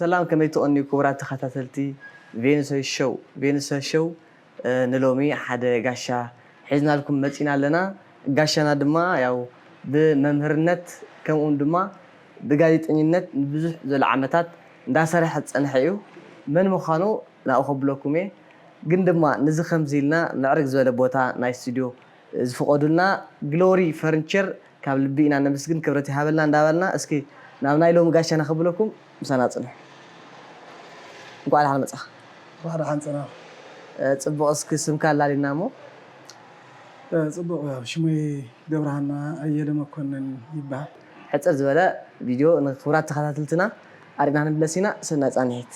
ሰላም፣ ከመይ ትቐንዩ ክቡራት ተኸታተልቲ ቬኑሰ ሾው? ቬኑሰ ሾው፣ እ፣ ንሎሚ ሓደ ጋሻ ሒዝናልኩም መጺና ኣለና። ጋሻና ድማ ያው ብመምህርነት ከምኡውን ድማ ብጋዜጠኝነት ንብዙሕ ዝበለ ዓመታት እንዳሰርሐ ዝጸንሐ እዩ። መን ምዃኑ ናብኡ ከብለኩም እየ። ግን ድማ ንዚ ከምዚ ኢልና ምዕርግ ዝበለ ቦታ ናይ ስቱድዮ ዝፍቐዱልና ግሎሪ ፈርኒቸር ካብ ልቢ ኢና ነመስግን፣ ክብረት ይሃበልና እንዳበልና፣ እስኪ ናብ ናይ ሎሚ ጋሻና ከብለኩም ምሳና ጽንሑ። እንኳዕ ደሓን መጻኻ። እንኳዕ ደሓን ጸናኹ። እ፣ ጽቡቕ፣ እስኪ ስምካ ኣላሊና እሞ። እ፣ ጽቡቕ፣ ያው ሽመይ ገብረሃና ኣየለ መኮንን ይበሃል። ሕጽር ዝበለ ቪድዮ ንክቡራት ተኸታተልትና ኣሪእና ክንምለስ ኢና። ሰናይ ጻንሒት።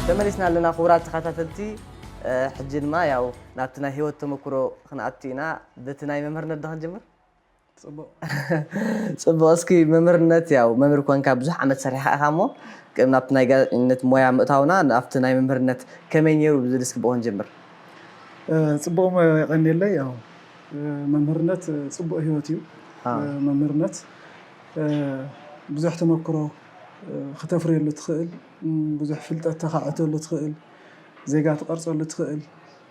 ተመሊስና ኣለና ክቡራት ተኸታተልቲ። እ፣ ሕጂ ድማ ያው ናብቲ ናይ ህይወት ተመክሮ ክንኣቱ ኢና። በቲ ናይ መምህርነት ዶ ክንጅምር? ጽቡቕ። ጽቡቕ። እስኪ መምህርነት፣ ያው መምህር ኮንካ ብዙሕ ዓመት ሰሪሕካ ኢኻ እሞ፣ ቅድሚ ናብቲ ናይ ጋዜጠኝነት ሞያ ምእታውና፣ ናብቲ ናይ መምህርነት ከመይ ነይሩ ብዝብል እስኪ ብኡ ክንጅምር። እ፣ ጽቡቕ፣ የቐንየለይ። ያው፣ እ፣ መምህርነት፣ እ፣ ጽቡቕ ህይወት እዩ። አ። እ፣ መምህርነት፣ እ፣ ብዙሕ ተመክሮ፣ እ፣ ክተፍርየሉ ትኽእል፣ ም፣ ብዙሕ ፍልጠት ተኻዕተሉ ትኽእል፣ ዜጋ ትቐርጸሉ ትኽእል፣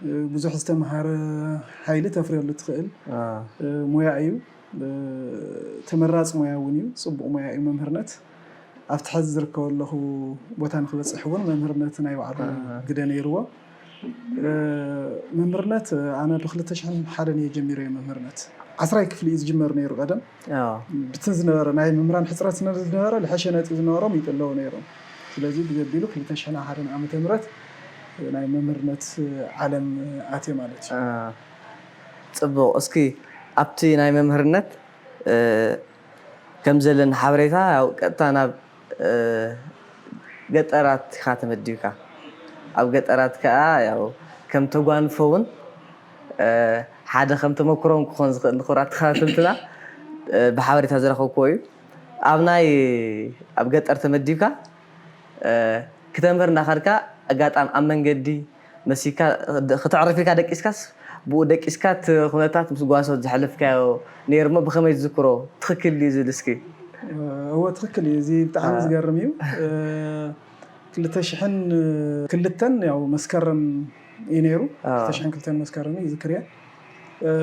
እ፣ ብዙሕ ዝተምሃረ ሓይሊ ተፍርየሉ ትኽእል፣ አ። እ፣ ሞያ እዩ። እ፣ ተመራጺ ሞያ እውን እዩ። ጽቡቕ ሞያ እዩ መምህርነት። ኣብቲ ሕዚ ዝርከቦ ኣለኹ ቦታ ንክበጽሕ እውን መምህርነት ናይ ባዕሉ ኣሃ። ግደ ነይርዎ። እ፣ መምህርነት ኣነ ብክልተ ሽሕን ሓደን እየ ጀሚረዮ መምህርነት። ዓስራይ ክፍሊ እዩ ዝጅመር ነይሩ ቀደም። ኣዎ። ብትን ዝነበረ ናይ መምህራን ሕጽረት ስለ ዝነበረ፣ ልሐሸ ነጥቢ ዝነበሮም ይጥለዉ ነይሮም። ስለዚ ብዘቢሉ ክልተ ሽሕን ሓደን ዓመተ ምህረት ናይ መምህርነት ዓለም ኣትየ ማለት እዩ። አ፣ ጽቡቕ። እስኪ ኣብቲ ናይ መምህርነት፣ እ፣ ከም ዘለኒ ሓበሬታ፣ ያው ቀጥታ ናብ፣ እ፣ ገጠራት ኢኻ ተመዲብካ። ኣብ ገጠራት ከኣ ያው ከም ተጓንፎ እውን፣ እ፣ ሓደ ከም ተመክሮን ክኾን ዝኽእል ንክቡራት ተኸታተልትና፣ እ፣ ብሓበሬታ ዝረኸብክዎ እዩ። ኣብ ናይ፣ ኣብ ገጠር ተመዲብካ፣ እ፣ ክተምህር እናኸድካ ኣጋጣሚ ኣብ መንገዲ መሲካ ድ-፣ ክትዕርፍ ኢልካ ደቂስካስ፣ ብኡ ደቂስካ እቲ ኩነታት ምስ ጓሶት ዘሕለፍካዮ ነይሩ እሞ ብኸመይ ትዝክሮ? ትኽክል ድዩ ዝብል እስኪ? እወ፣ ትኽክል እዩ። እዚ ብጣዕሚ አ። ዝገርም እዩ። እ፣ ክልተ ሽሕን ክልተን ያው መስከረም እዩ ነይሩ። አ። ክልተ ሽሕን ክልተን መስከረም እዩ፣ ይዝክር እየ። እ፣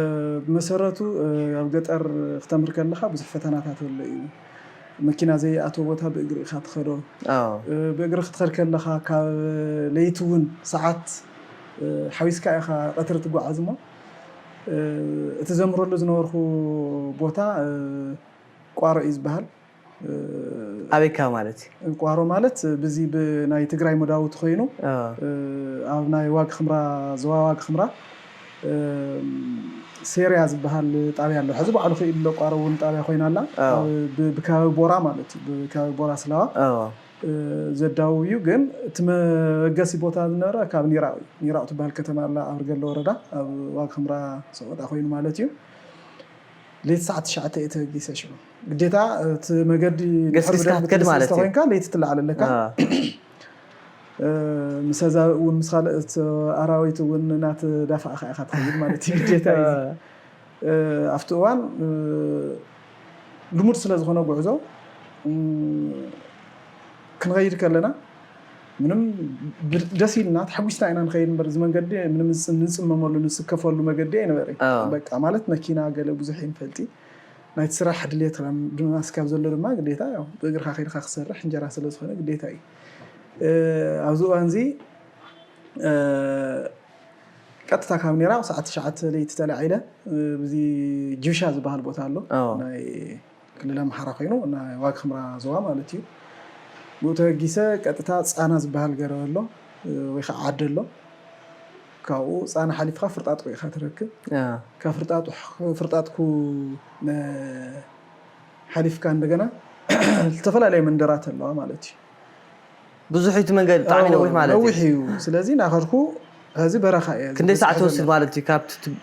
ብመሰረቱ፣ እ፣ ኣብ ገጠር ክተምህር ከለኻ ብዙሕ ፈተናታት ኣሎ እዩ። መኪና ዘይኣትዎ ቦታ ብእግሪ ኢኻ ትኸዶ። ኣዎ። እ፣ ብእግሪ ክትኸድ ከለኻ ካብ ለይቲ እውን ሰዓት፣ እ፣ ሓዊስካ ኢኻ ቀትሪ ትጓዓዝ እሞ፣ እ፣ እቲ ዘምህረሉ ዝነበርኩ ቦታ፣ እ፣ ቋሮ እዩ ዝበሃል። እ፣ ኣበይ ከባቢ ማለት እዩ? ቋሮ ማለት ብዚ ብናይ ትግራይ መዳውቲ ኮይኑ፣ ኣዎ። እ፣ ኣብ ናይ ዋግ ኽምራ፣ ዞባ ዋግ ኽምራ፣ እ፣ ሴርያ ዝበሃል ጣብያ ኣሎ። ሕዚ ባዕሉ ክኢሉ ኣሎ፣ ቋሮ እውን ጣብያ ኮይና ኣላ። ኣዎ። ኣብ ብ-፣ ብከባቢ ቦራ ማለት እዩ። ብከባቢ ቦራ ስላዋ፣ ኣዎ። እ፣ ዘዳውብ እዩ። ግን እቲ መበገሲ ቦታ ዝነበረ ካብ ኒራቕ እዩ። ኒራቕ ትበሃል ከተማ ኣላ፣ ኣብ ርገለ ወረዳ፣ ኣብ ዋግ ኽምራ ሰቆጣ ኮይኑ ማለት እዩ። ለይቲ ሰዓት ትሽዓተ እየ ተበጊሰ ሽዑ። ግዴታ እቲ መገዲ ድሕሪ ገስጊስካ ብደንቢ ክትከድ ማለት እዩ። ተኮይንካ ለይቲ ትለዓል ኣለካ። አ። እ፣ ምስ ኣዛብእ እውን ምስ ካልኦት ኣራዊት እውን እናተዳፋእካ ኢኻ ትኸይድ ማለት እዩ። ግዴታ እዩ። አ። እ፣ ኣብቲ እዋን፣ እ፣ ልሙድ ስለ ዝኾነ ጉዕዞ፣ እ፣ ክንኸይድ ከለና ምንም ብ-፣ ደስ ኢልና ተሓጒስና ኢና ንኸይድ እምበር፣ እዚ መንገዲ ምንም ንጽ-፣ ንጽመመሉ፣ ንጽከፈሉ መገዲ ኣይነበረን። ኣዎ። በቃ ማለት መኪና ገለ ብዙሕ ኣይንፈልጢ። ናይቲ ስራሕ ድሌት ራም-፣ ድማ እስካብ ዘሎ ድማ ግዴታ ያው ብእግርኻ ከይድካ ክሰርሕ እንጀራ ስለ ዝኾነ ግዴታ እዩ። እ፣ ኣብዚ እዋን እዚ፣ እ፣ ቀጥታ ካብ ኒራቕ ሰዓት ትሽዓተ ለይቲ ተላዒለ፣ እ፣ ብዚ ጅብሻ ዝበሃል ቦታ ኣሎ። ኣዎ። ናይ ክልል ኣምሓራ ኮይኑ፣ ናይ ዋግ ኽምራ ዞባ ማለት እዩ። ብኡ ተበጊሰ ቀጥታ ጻና ዝበሃል ገረብ ኣሎ፣ እ፣ ወይ ከዓ ዓዲ ኣሎ። ካብኡ ፃና ሓሊፍካ ፍርጣጥኩ ኢኻ ትረክብ። ካብ ፍርጣጥኩ ሓሊፍካ እንደገና ዝተፈላለዩ መንደራት ኣለዋ ማለት እዩ። ብዙሕ እቲ መንገዲ ብጣዕሚ ነዊሕ ማለት እዩ። ነዊሕ እዩ። ስለዚ ናኸድኩ ሕዚ በረኻ እየ ክንደይ ሰዓት ትወስድ ማለት እዩ ካብ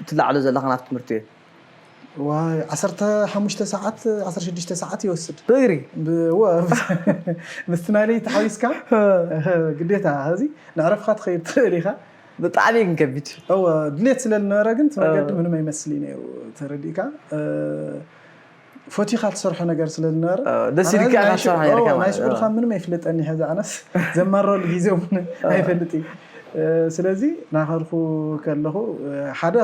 ትላዕሎ ዘለኻ ናብ ትምህርቲ ቤት? ዋይ ዓሰርተ ሓሙሽተ ሰዓት ዓሰርተ ሽዱሽተ ሰዓት ይወስድ ብእግሪ ምስቲ ናይ ለይቲ ሓዊስካ ግዴታ እዚ ንዕረፍካ ትኸይድ ትኽእል ኢኻ። ብጣዕሚ ግን ከቢድ እወ ድሌት ስለ ዝነበረ ግን እቲ መገዲ ምንም ኣይመስል ነይሩ። ተረዲእካ ፈቲኻ ትሰርሖ ነገር ስለ ዝነበረ ደስ ኢልካ ኢኻ ትሰርሖ ነርካ ናይ ማለት ስዑድካ ምንም ኣይፍለጠኒ ሕዚ ኣነስ ዘማረሉ ግዜ እውን ኣይፈልጥ እዩ። ስለዚ ናኸድኩ ከለኹ ሓደ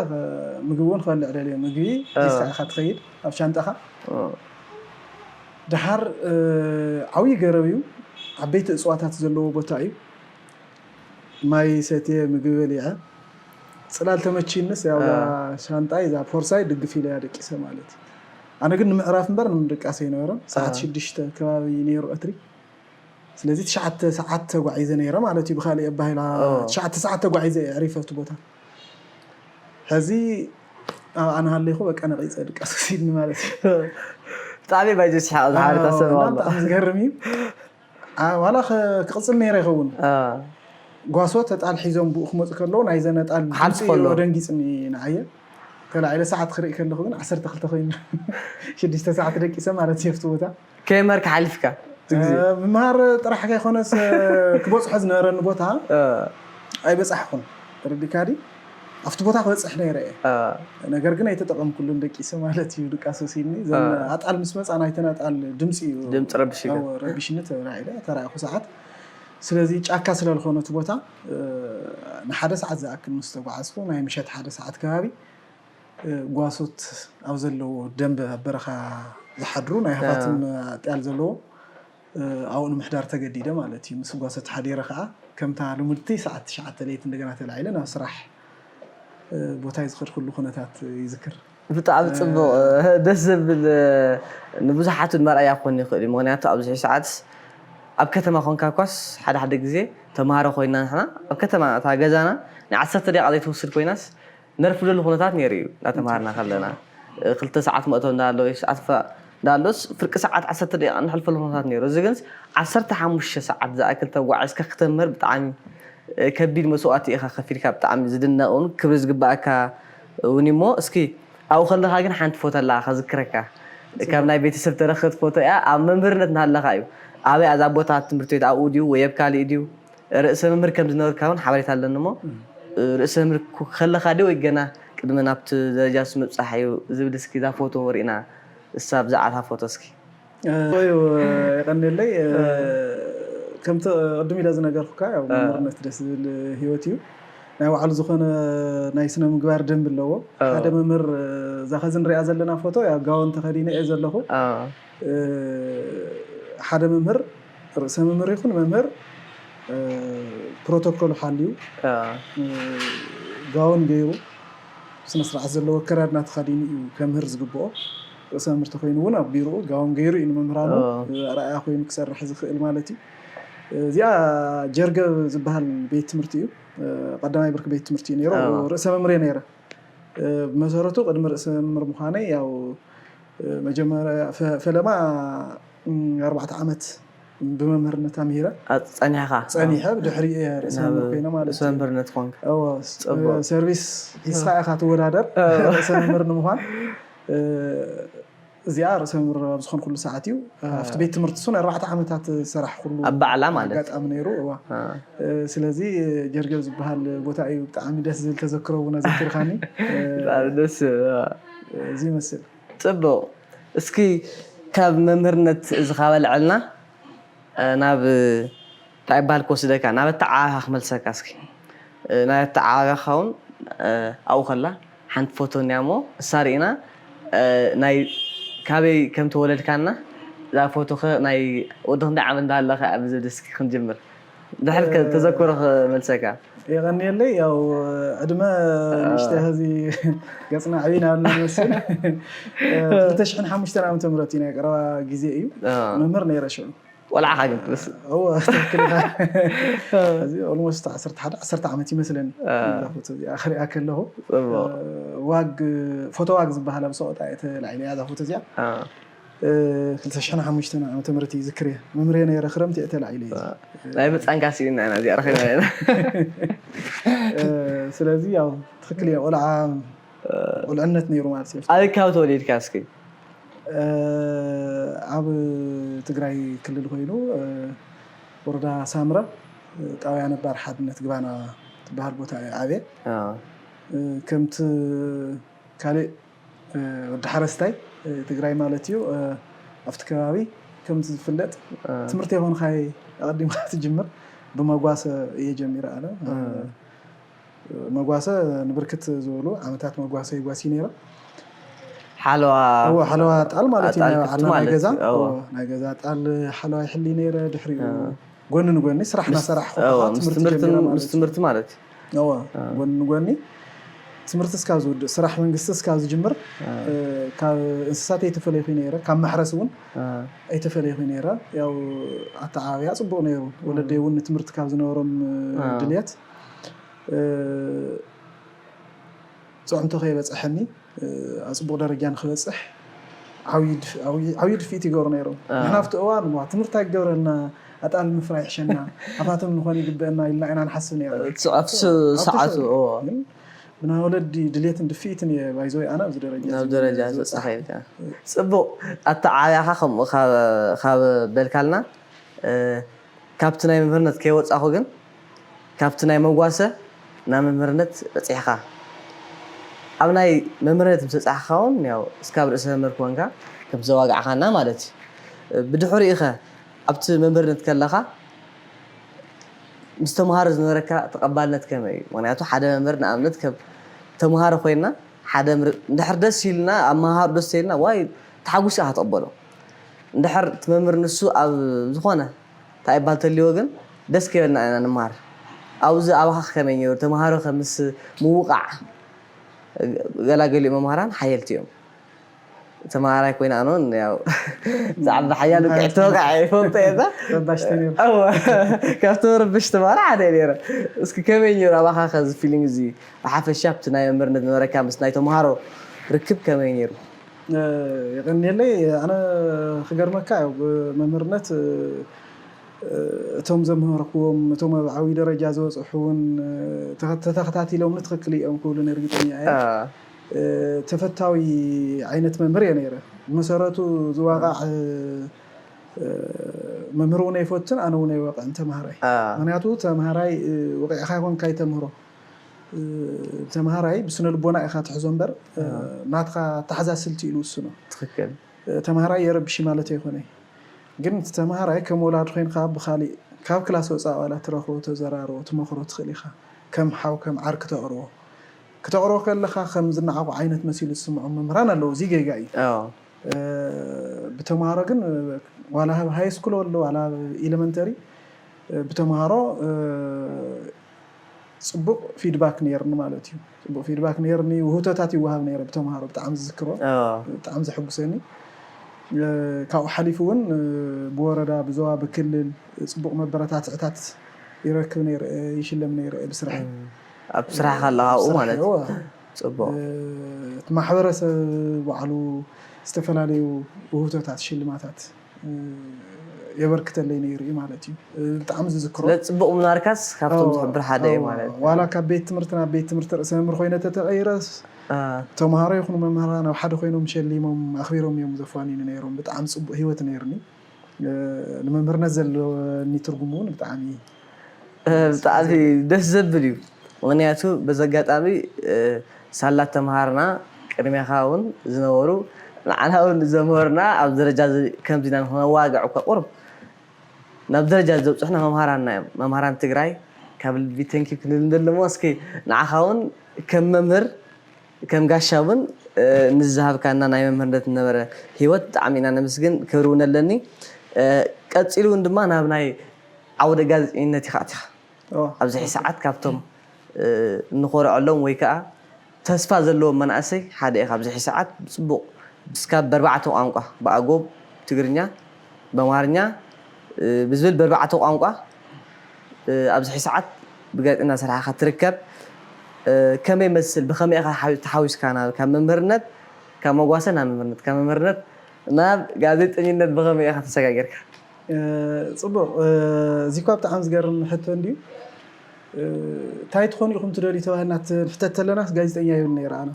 ምግቢ እውን ክበልዕ ደልዮ ምግቢ ሒዝካ ኢኻ ትኸይድ ኣብ ሻንጣኻ። ደሓር ዓብዪ ገረብ እዩ። ዓበይቲ እፅዋታት ዘለዎ ቦታ እዩ። ማይ ሰትየ ምግቢ በሊዐ ፅላል ተመችይንስ ያው እዛ ሻንጣይ እዛ ፖርሳይ ድግፍ ኢለ እያ ደቂሰ ማለት እዩ። ኣነ ግን ንምዕራፍ እምበር ንምድቃስ ኣይነበረን። ሰዓት ሽዱሽተ ከባቢ ነይሩ ቀትሪ። ስለዚ ትሽዓተ ሰዓት ተጓዒዘ ነይረ ማለት እዩ። ብካሊእ ኣባሂላ ትሽዓተ ሰዓት ተጓዒዘ እየ ኣዕሪፈ ኣብቲ ቦታ። ሕዚ ኣብኣ እናሃለይኹ በቃ ነቒፀ ድቃስ ወሲድኒ ማለት እዩ። ብጣዕሚ ባይዘ ስሓቕ ዝሓበረታ ሰብ እና ኣሎ ብጣዕሚ ዝገርም እዩ። ዋላ ክቕፅል ነይረ ይኸውን። ጓሶት ኣጣል ሒዞም ብኡ ክመፁ ከለዉ ናይዘን ኣጣል ክሓልፉ ድምፂ ከለዉ። ደንጊፅኒ ንዓየ። ተላዒለ ሰዓት ክርኢ ከለኹ ግን ዓሰርተ ክልተ ኮይኑ ሽዱሽተ ሰዓት ደቂሰ ማለት እዩ ኣብቲ ቦታ። ከይመርካ ሓሊፍካ እቲ ግዜ ምምሃር ጥራሕ ከይኮነስ ክበፅሖ ዝነበረኒ ቦታ ኣይበፃሕኩን። ተረዲእካ ድዩ? ኣብቲ ቦታ ክበፅሕ ነይረ እየ። ነገር ግን ኣይተጠቐምኩሉን ደቂሰ ማለት እዩ። ድቃስ ወሲድኒ እዘን ኣጣል ምስ መፃ ናይተን ኣጣል ድምፂ እዩ ድምፂ ረብሽ እዩ። ረቢሽኒ ተራኢለ ተራእኹ ሰዓት። ስለዚ ጫካ ስለዝኾነ እቲ ቦታ ንሓደ ሰዓት ዝኣክል ምስ ተጓዓዝኩ ናይ ምሸት ሓደ ሰዓት ከባቢ ጓሶት ኣብ ዘለዎ ደንበ ኣብ በረኻ ዝሓድሩ ናይ ሃፋትም ኣጥያል ዘለዎ ኣብኡ ንምሕዳር ተገዲደ ማለት እዩ። ምስ ጓሶት ሓዲረ ከዓ ከምታ ልሙድቲ ሰዓት ትሽዓተ ለይቲ እንደገና ተላዒለ ናብ ስራሕ ቦታይ ዝኸድኩሉ ኩነታት ይዝክር። ብጣዕሚ ፅቡቕ ደስ ዘብል ንብዙሓት እውን መርኣያ ክኾን ይኽእል እዩ። ምክንያቱ ኣብዚ ሰዓት ኣብ ከተማ ኮንካ ኳስ ሓደ ሓደ ግዜ ተምሃሮ ኮይና ንሕና ኣብ ከተማ እታ ገዛና ናይ ዓሰርተ ደቂቃ ዘይትወስድ ኮይናስ ነርፍደሉ ኩነታት ነይሩ እዩ። እናተምሃርና ከለና ክልተ ሰዓት መእቶ እንዳሎ ሰዓት እንዳሎስ ፍርቂ ሰዓት ዓሰርተ ደቂቃ ንሕልፈሉ ኩነታት ነይሩ። እዚ ግን ዓሰርተ ሓሙሽተ ሰዓት ዝኣክል ተጓዒዝካ ክተምህር ብጣዕሚ ከቢድ መስዋእቲ ኢኻ ከፊልካ። ብጣዕሚ ዝድነቕ እውን ክብሪ ዝግባኣካ እውን እሞ እስኪ ኣብኡ ከለኻ ግን ሓንቲ ፎቶ ኣላ ከዝክረካ ካብ ናይ ቤተሰብ ተረኸት ፎቶ እያ። ኣብ መምህርነት እናሃለኻ እዩ ኣበይ ኣዛ ቦታ ትምህርቲ ቤት ኣብኡ ድዩ ወይ ኣብ ካሊእ ድዩ? ርእሰ መምህር ከም ዝነበርካ እውን ሓበሬታ ኣለኒ እሞ ርእሰ መምህር ከለኻ ድዩ ወይ ገና ቅድሚ ናብቲ ደረጃ ምስ ምብፃሕ እዩ ዝብል እስኪ እዛ ፎቶ ርኢና እሳ ብዛዕባ እታ ፎቶ እስኪ ዩ የቀንየለይ። ከምቲ ቅድም ኢለ ዝነገርኩካ ያው መምህርነት ደስ ዝብል ህይወት እዩ። ናይ ባዕሉ ዝኾነ ናይ ስነ ምግባር ደንብ ኣለዎ። ሓደ መምህር እዛ ከዚ ንሪኣ ዘለና ፎቶ ያው ጋውን ተኸዲነ እየ ዘለኹ። ሓደ መምህር ርእሰ መምህር ይኹን መምህር ፕሮቶኮሉ ሓልዩ ጋውን ገይሩ ስነ ስርዓት ዘለዎ ኣከዳድና ተኸዲኑ እዩ ከምህር ዝግብኦ። ርእሰ መምህር ተኮይኑ እውን ኣብ ቢሮኡ ጋውን ገይሩ እዩ ንመምህራኑ ኣርኣያ ኮይኑ ክሰርሕ ዝኽእል ማለት እዩ። እዚኣ ጀርገብ ዝበሃል ቤት ትምህርቲ እዩ። ቀዳማይ ብርኪ ቤት ትምህርቲ እዩ ነይሩ። ርእሰ መምህር እየ ነይረ። ብመሰረቱ ቅድሚ ርእሰ መምህር ምዃነይ ያው መጀመርያ ፈለማ ኣርባዕተ ዓመት ብመምህርነት ኣምሂረ ጸኒሕካ ጸኒሐ ብድሕሪ ርእሰ መምህር ኮይነ ማለት ርእሰ መምህርነት ኮንካ እወ ሰርቪስ ሒዝካ ኢኻ ትወዳደር ርእሰ መምህር ንምዃን። እዚኣ ርእሰ መምህር ኣብ ዝኾንኩሉ ሰዓት እዩ ኣብቲ ቤት ትምህርቲ እሱን ኣርባዕተ ዓመታት ዝሰራሕ ኩሉ ኣብ ባዕላ ማለት ኣጋጣሚ ነይሩ። እዋ ስለዚ ጀርገብ ዝበሃል ቦታ እዩ። ብጣዕሚ ደስ ዝብል ተዘክሮ እውን ኣዘኪርካኒ። ደስ እዚ ይመስል። ፅቡቕ። እስኪ ካብ መምህርነት እዚ ካበልዐልና ናብ እንታይ ይበሃል ክወስደካ ናብ ኣተዓባብያ ክመልሰካ እስኪ ናብ ኣተዓባብያኻ እውን ኣብኡ ከላ ሓንቲ ፎቶ እኒኣ እሞ እሳ ርኢና ናይ ካበይ ከም ተወለድካና እዛ ፎቶ ከ ናይ ወዲ ክንደይ ዓመት እንዳሃለኸ እያ ብዝብል እስኪ ክንጅምር ድሕር ተዘክሮ ክመልሰካ የቐንየለይ ያው ዕድመ ንሽተ ህዚ ገፅና ዕብይ ናብልና ንመስል ክልተ ሽሕን ሓሙሽተን ዓመተ ምህረት እዩ ናይ ቀረባ ግዜ እዩ መምህር ነይረ ሽዑ ቆልዓኻ ግን ትመስል። እዎ ትክክል ኢኻ። እዚ ኦልሞስት ዓሰርተ ሓደ ዓሰርተ ዓመት ይመስለኒ። እዛ ፎቶ እዚኣ ክሪኣ ከለኹ ዋግ ፎቶ ዋግ ዝበሃል ኣብ ሰቆጣ እየ ተላዒለ እያ እዛ ፎቶ እዚኣ። ክልተ ሽሕን ሓሙሽተን ዓመተ ምህረት እዩ ዝክር እየ። መምህር እየ ነይረ ክረምቲ እየ ተላዒለ እየ። ናይ ብፃንካ ስኢልና ኢና እዚኣ ረኺብና ኢና። ስለዚ ያው ትክክል እየ። ቆልዓ ቁልዕነት ነይሩ ማለት እዩ። ኣበይ ካብ ተወሊድካ እስኪ? ኣብ ትግራይ ክልል ኮይኑ ወረዳ ሳምረ ጣውያ ነባር ሓድነት ግባና ትበሃል ቦታ እየ ዓብየ። ከምቲ ካልእ ወዲ ሓረስታይ ትግራይ ማለት እዩ ኣብቲ ከባቢ ከምቲ ዝፍለጥ ትምህርቲ የኾንካይ ኣቐዲምካ ትጅምር ብመጓሰ እየ ጀሚረ ኣለ። መጓሰ ንብርክት ዝበሉ ዓመታት መጓሰ ይጓሲ ነይረ። ሓለዋ ሓለዋ ጣል ማለት እዩ። ናይ ገዛ ጣል ሓለዋ ይሕሊ ነይረ። ድሕሪኡ ጎኒ ንጎኒ ስራሕ እናሰራሕ ምስ ትምህርቲ ማለት እዩ። ጎኒ ንጎኒ ትምህርቲ እስካብ ዝውድእ ስራሕ መንግስቲ እስካብ ዝጅምር ካብ እንስሳት ኣይተፈለይኩ ነይረ። ካብ ማሕረስ እውን ኣይተፈለይኩ ነይረ። ያው ኣተዓባብያ ፅቡቅ ነይሩ። ወለደይ እውን ንትምህርቲ ካብ ዝነበሮም ድልየት ፅዕንቶ ከይበፀሐኒ ኣብ ፅቡቅ ደረጃ ንክበፅሕ ዓብዩ ድፍኢት ይገብሩ ነይሮም። ንሕና ኣብቲ እዋን ትምህርቲ ኣይገበረልና ኣጣል ምፍራይ ይሕሸና ኣፋቶም ንኾን ይግበአና ኢልና ኢና ንሓስብ ነይርና። ሰዓቱ ብናይ ወለዲ ድሌትን ድፍኢትን እየ ባይዘወይ ኣነ ኣብዚ ደረጃ ናብ ደረጃ ዝበፅሓ። ፅቡቅ ኣተዓብያኻ ከምኡ ካብ በልካልና ካብቲ ናይ መምህርነት ከይወፃኹ ግን ካብቲ ናይ መጓሰ ናብ መምህርነት በፂሕኻ ኣብ ናይ መምህርነት ምሰፃሕኻ እውን ያው እስካብ ርእሰ መምህር ክወንካ ከም ዘዋጋዕኻና ማለት እዩ። ብድሕሪኡ ኸ ኣብቲ መምህርነት ከለኻ ምስ ተምሃሮ ዝነበረካ ተቐባልነት ከመይ እዩ? ምክንያቱ ሓደ መምህር ንኣብነት ከም ተምሃሮ ኮይና ሓደ እንድሕር ደስ ኢልና ኣብ መሃሩ ደስ ኢልና ዋይ ተሓጉስ ኢኻ ትቕበሎ። እንድሕር እቲ መምህር ንሱ ኣብ ዝኾነ እንታይ ይባል ተልዎ ግን ደስ ከይበልና ኢና ንመሃር። ኣብዚ ኣባኻ ከመይ ነይሩ? ተምሃሮ ከምስ ምውቃዕ ገላገሊኡ መምሃራን ሓየልቲ እዮም። ተምሃራይ ኮይና ኣኖን ያው ብዛዕባ ሓያሉ ቅዕ ተወቃዕ ይፈልጦ የዛ ረባሽተ ነይሩ። ካብቶም ረብሽ ተምሃሮ ሓደ ነይረ። እስኪ ከመይ ነይሩ ኣባኻ ከዚ ፊሊንግ እዚ ብሓፈሻ ኣብቲ ናይ መምህርነት ነበረካ ምስ ናይ ተምሃሮ ርክብ ከመይ ነይሩ? የቐንየለይ ኣነ ክገርመካ ያው ብመምህርነት እቶም ዘምህርክዎም እቶም ኣብ ዓብዪ ደረጃ ዝበፅሑ እውን ተተኸታቲሎም ንትኽክል እዮም ክብሉ እርግጠኛ እየ። ተፈታዊ ዓይነት መምህር እየ ነይረ። ብመሰረቱ ዝዋቃዕ መምህር እውን ኣይፈትን ኣነ እውን ኣይወቅዕን ተምሃራይ። ምክንያቱ ተምሃራይ ወቂዕካ ይኮንካ ይተምህሮ ተምሃራይ ብስነ ልቦና ኢካ ትሕዞ እምበር ናትካ ኣተሓዛ ስልቲ ኢሉ ውስኖ። ትክክል። ተምሃራይ የረብሽ ማለት ኣይኮነ ግን እቲ ተምሃራይ ከም ወላዲ ኮይንካ ብካሊእ ካብ ክላስ ወፃእ ዋላ ትረክቦ ተዘራርቦ ትመክሮ ትክእል ኢካ። ከም ሓው ከም ዓር ክተቅርቦ ክተቅርቦ ከለካ ከም ዝነዓቁ ዓይነት መሲሉ ዝስምዖም መምህራን ኣለዉ። እዚ ጌጋ እዩ። ብተምሃሮ ግን ዋላ ሃይ ስኩል ወሎ ዋላ ኢለመንተሪ ብተምሃሮ ፅቡቅ ፊድባክ ነይርኒ ማለት እዩ። ፅቡቅ ፊድባክ ነይርኒ። ውህብቶታት ይወሃብ ነይረ ብተምሃሮ ብጣዕሚ ዝዝክሮ ብጣዕሚ ዘሐጉሰኒ። ካብኡ ሓሊፉ እውን ብወረዳ ብዞባ ብክልል ፅቡቅ መበረታትዕታት ይረክብ ነይረ ይሽለም ነይረ ብስራሕ ኣብ ስራሕ ከለካ ኣብኡ ማለት እዩ። ፅቡቅ እቲ ማሕበረሰብ ባዕሉ ዝተፈላለዩ ውህብቶታት ሽልማታት የበርክተለይ ነይሩ እዩ ማለት እዩ። ብጣዕሚ ዝዝክሮ ስለዚ ፅቡቅ ምንባርካስ ካብቶም ዝሕብር ሓደ እዩ ማለት እዩ። ዋላ ካብ ቤት ትምህርቲ ናብ ቤት ትምህርቲ ርእሰ መምህር ኮይነ ተተቀይረስ ተምሃሮ ይኹኑ መምህራን ኣብ ሓደ ኮይኖም ሸሊሞም ኣኽቢሮም እዮም ዘፋንዩኒ ነይሮም። ብጣዕሚ ፅቡቅ ህይወት ነይርኒ። ንመምህርነት ዘለኒ ትርጉም እውን ብጣዕሚ ብጣዕሚ ደስ ዘብል እዩ። ምክንያቱ በዚ ኣጋጣሚ ሳላ ተምሃርና ቅድሜኻ እውን ዝነበሩ ንዓና እውን ዘምህሩና ኣብ ደረጃ ከምዚና ንክነዋግዕ እኳ ቁሩብ ናብ ደረጃ ዘብፅሑና መምሃራንና እዮም። መምሃራን ትግራይ ካብ ልቢ ተንኪ ክንብል እንደለሞ እስኪ ንዓኻ እውን ከም መምህር ከም ጋሻ እውን ንዝሃብካና ናይ መምህርነት ዝነበረ ህይወት ብጣዕሚ ኢና ነመስግን። ክብሪ እውን ኣለኒ። ቀፂሉ እውን ድማ ናብ ናይ ዓውደ ጋዜጠኝነት ኢኻ ኣቲኻ። ኣብዚ ሕዚ ሰዓት ካብቶም እንኾርዐሎም ወይ ከዓ ተስፋ ዘለዎም መናእሰይ ሓደ ኢኻ። ኣብዚ ሕዚ ሰዓት ብፅቡቕ እስካብ በርባዕተ ቋንቋ ብኣጎብ፣ ትግርኛ፣ በማርኛ፣ ብዝብል በርባዕተ ቋንቋ ኣብዚ ሕዚ ሰዓት ብጋዜጠኛ ሰሪሕኻ ትርከብ። ከመይ መስል ብኸመይ ኢኻ ተሓዊስካ ናብ ካብ መምህርነት ካብ መጓሰ ናብ መምህርነት ካብ መምህርነት ናብ ጋዜጠኝነት ብኸመይ ኢኻ ተሰጋጊርካ? ፅቡቅ። እዚ እኳ ብጣዕሚ ዝገርም ሕቶ እንድዩ። እንታይ ትኾኑ ኢኹም ትደልዩ ተባሂልና ትሕተት ተለና ጋዜጠኛ ይብል ነይረ ኣነ።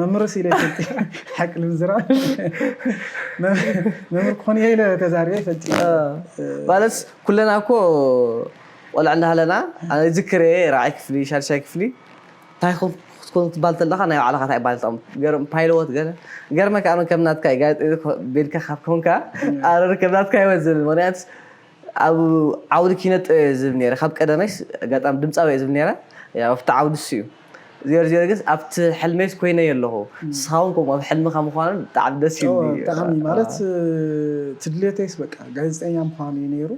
መምህርስ ኢለ ይፈልጥ ሓቂ ንምዝራብ መምህር ክኾን እየ ኢለ ተዛሪበ ይፈልጥ። ማለትስ ኩለና እኮ ቆልዕ እንዳሃለና ኣነ ዝክር እየ ራዓይ ክፍሊ ሻድሻይ ክፍሊ እንታይ ክትኮኑ ትባል ተለካ ናይ ባዕልካ እንታይ ባል ጠም ገርም ፓይለዎት ገለ ገርመካ ኣነ ከም ናትካ እዩ ጋዜጠ ቤልካ ካብ ኮንካ ኣረ ከም ናትካ ይወዝል ምክንያት ኣብ ዓውዲ ኪነ ጥበብ እየ ዝብል ነረ ካብ ቀደመይ ኣጋጣሚ ድምፃዊ እየ ዝብል ነረ ኣብቲ ዓውዲ እሱ እዩ ዜር ዜር ግስ ኣብቲ ሕልሜስ ኮይነ ኣለኹ ስኻውን ከምኡ ኣብ ሕልምካ ምኳኑ ብጣዕሚ ደስ ይብል ብጣዕሚ ማለት ትድልየተይስ በቃ ጋዜጠኛ ምኳኑ እዩ ነይሩ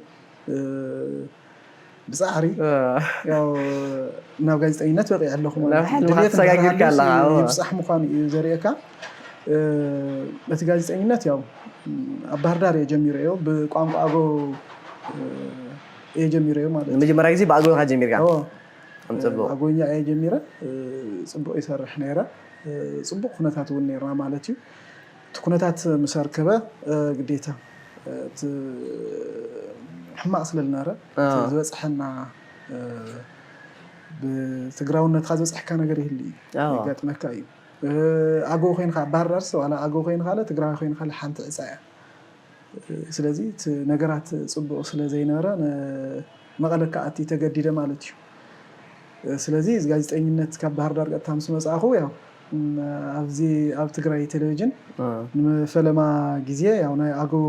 ብፃዕሪ ናብ ጋዜጠኝነት በቂዐ ኣለኹ ይብፃሕ ምኳኑ እዩ ዘርእየካ እቲ ጋዜጠኝነት ያው ኣብ ባህርዳር እየ ጀሚረዮ ብቋንቋ ኣጎ እየ ጀሚረዮ ማለት መጀመርያ ግዜ ብኣጎ ኢኻ ጀሚርካ ኣጎኛ እየ ጀሚረ ፅቡቅ ይሰርሕ ነይረ ፅቡቅ ኩነታት እውን ነይርና ማለት እዩ እቲ ኩነታት ምስ ኣርከበ ግዴታ ሕማቅ ስለ ዝነበረ ዝበፅሐና ብትግራውነትካ ዝበፅሐካ ነገር ይህል እዩ የጋጥመካ እዩ ኣጎ ኮይንካ ባህርዳርስ ዋላ ኣጎ ኮይንካ ትግራዊ ኮይንካ ሓንቲ ዕፃ እያ ስለዚ እቲ ነገራት ፅቡቅ ስለ ዘይነበረ መቐለ ክኣቲ ተገዲደ ማለት እዩ ስለዚ እዚ ጋዜጠኝነት ካብ ባህር ዳር ቀጥታ ምስ መፅኣኹ ያው ኣብዚ ኣብ ትግራይ ቴሌቪዥን ንፈለማ ግዜ ያው ናይ ኣገው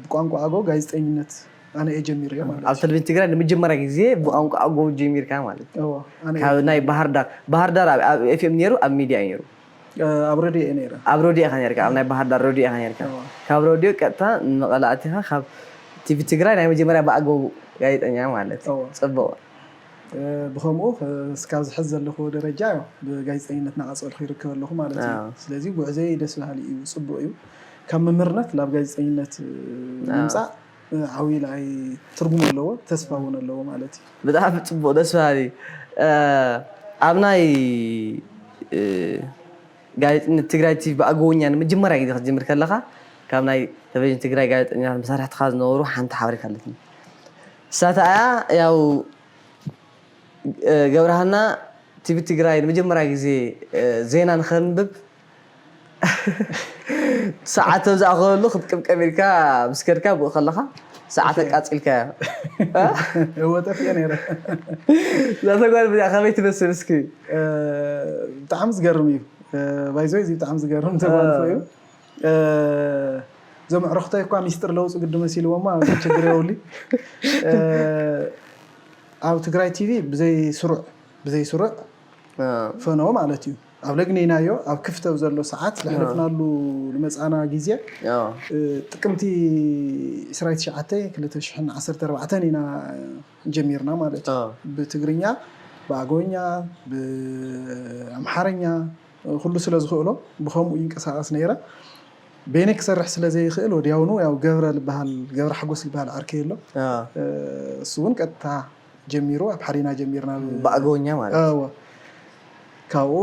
ብቋንቋ ኣገው ጋዜጠኝነት ኣነ እየ ጀሚረዮ ማለት ኣብ ቴሌቪዥን ትግራይ ንመጀመርያ ግዜ ብቋንቋ ኣገው ጀሚርካ ማለት እዩ። እዎ፣ ኣነ እየ ካብ ናይ ባህር ዳር ባህር ዳር ኣብ ኤፍኤም ነይሩ ኣብ ሚድያ እዩ ነይሩ ኣብ ረድዮ እየ ነይረ። ኣብ ረድዮ ኢኻ ነርካ ኣብ ናይ ባህር ዳር ረድዮ ኢኻ ነርካ እዎ። ካብ ረድዮ ቀጥታ ንመቐለ ኣቲኻ ካብ ቲቪ ትግራይ ናይ መጀመርያ ብኣገው ጋዜጠኛ ማለት እዩ። እዎ። ፅቡቕ ብኸምኡ እስካብ ዝሕዝ ዘለኹዎ ደረጃ ያው ብጋዜጠኝነት እናቐፀልኩ ይርከብ ኣለኹ ማለት እዩ። ስለዚ ጉዕዘይ ደስ በሃሊ እዩ፣ ፅቡቕ እዩ። ካብ መምህርነት ናብ ጋዜጠኝነት ምምፃእ ዓብዪ ለኣይ ትርጉም ኣለዎ፣ ተስፋ እውን ኣለዎ ማለት እዩ። ብጣዕሚ ፅቡቕ፣ ደስ በሃሊ። ኣብ ናይ ጋዜጠኝነት ትግራይ ቲቪ ብኣገውኛ ንመጀመርያ ግዜ ክትጅምር ከለኻ ካብ ናይ ቴሌቪዥን ትግራይ ጋዜጠኛታት መሳርሕትኻ ዝነበሩ ሓንቲ ሓበሬታ ኣለትኒ። እሳታ እያ ያው ገብረሃና ቲቪ ትግራይ ንመጀመርያ ግዜ ዜና ንኸንብብ ሰዓት ኣብ ዝኣኸበሉ ክትቅምቀም ኢልካ ምስ ከድካ ብኡ ከለኻ ሰዓት ኣቃፂልካዮ። እወ ጠፊኤ ነይረ። እዛ ተጓል ብዚኣ ከመይ ትመስል እስኪ? ብጣዕሚ ዝገርም እዩ። ባይዘ እዚ ብጣዕሚ ዝገርም ተጓልፎ እዩ። እዞም ኣዕሩኽተይ እኳ ሚስጥር ለውፁ ግዲ መሲልዎማ ችግር የብሉ ኣብ ትግራይ ቲቪ ብዘይ ስሩዕ ብዘይ ስሩዕ ፈነዎ ማለት እዩ ኣብ ለግኒናዮ ኣብ ክፍተ ዘሎ ሰዓት ለሕለፍናሉ ልመፃና ግዜ ጥቅምቲ 29 2014 ኢና ጀሚርና ማለት እዩ ብትግርኛ ብኣጎኛ ብኣምሓርኛ ኩሉ ስለ ዝኽእሎ ብኸምኡ ይንቀሳቐስ ነይረ። በይነይ ክሰርሕ ስለ ዘይኽእል ወዲያውኑ ያው ገብረ ዝበሃል ገብረ ሓጎስ ዝበሃል ዓርከይ ኣሎ። እሱ እውን ቀጥታ ጀሚሩ ኣብ ሓሪና ጀሚርና። ብኣገውኛ ማለት እወ። ካብኡ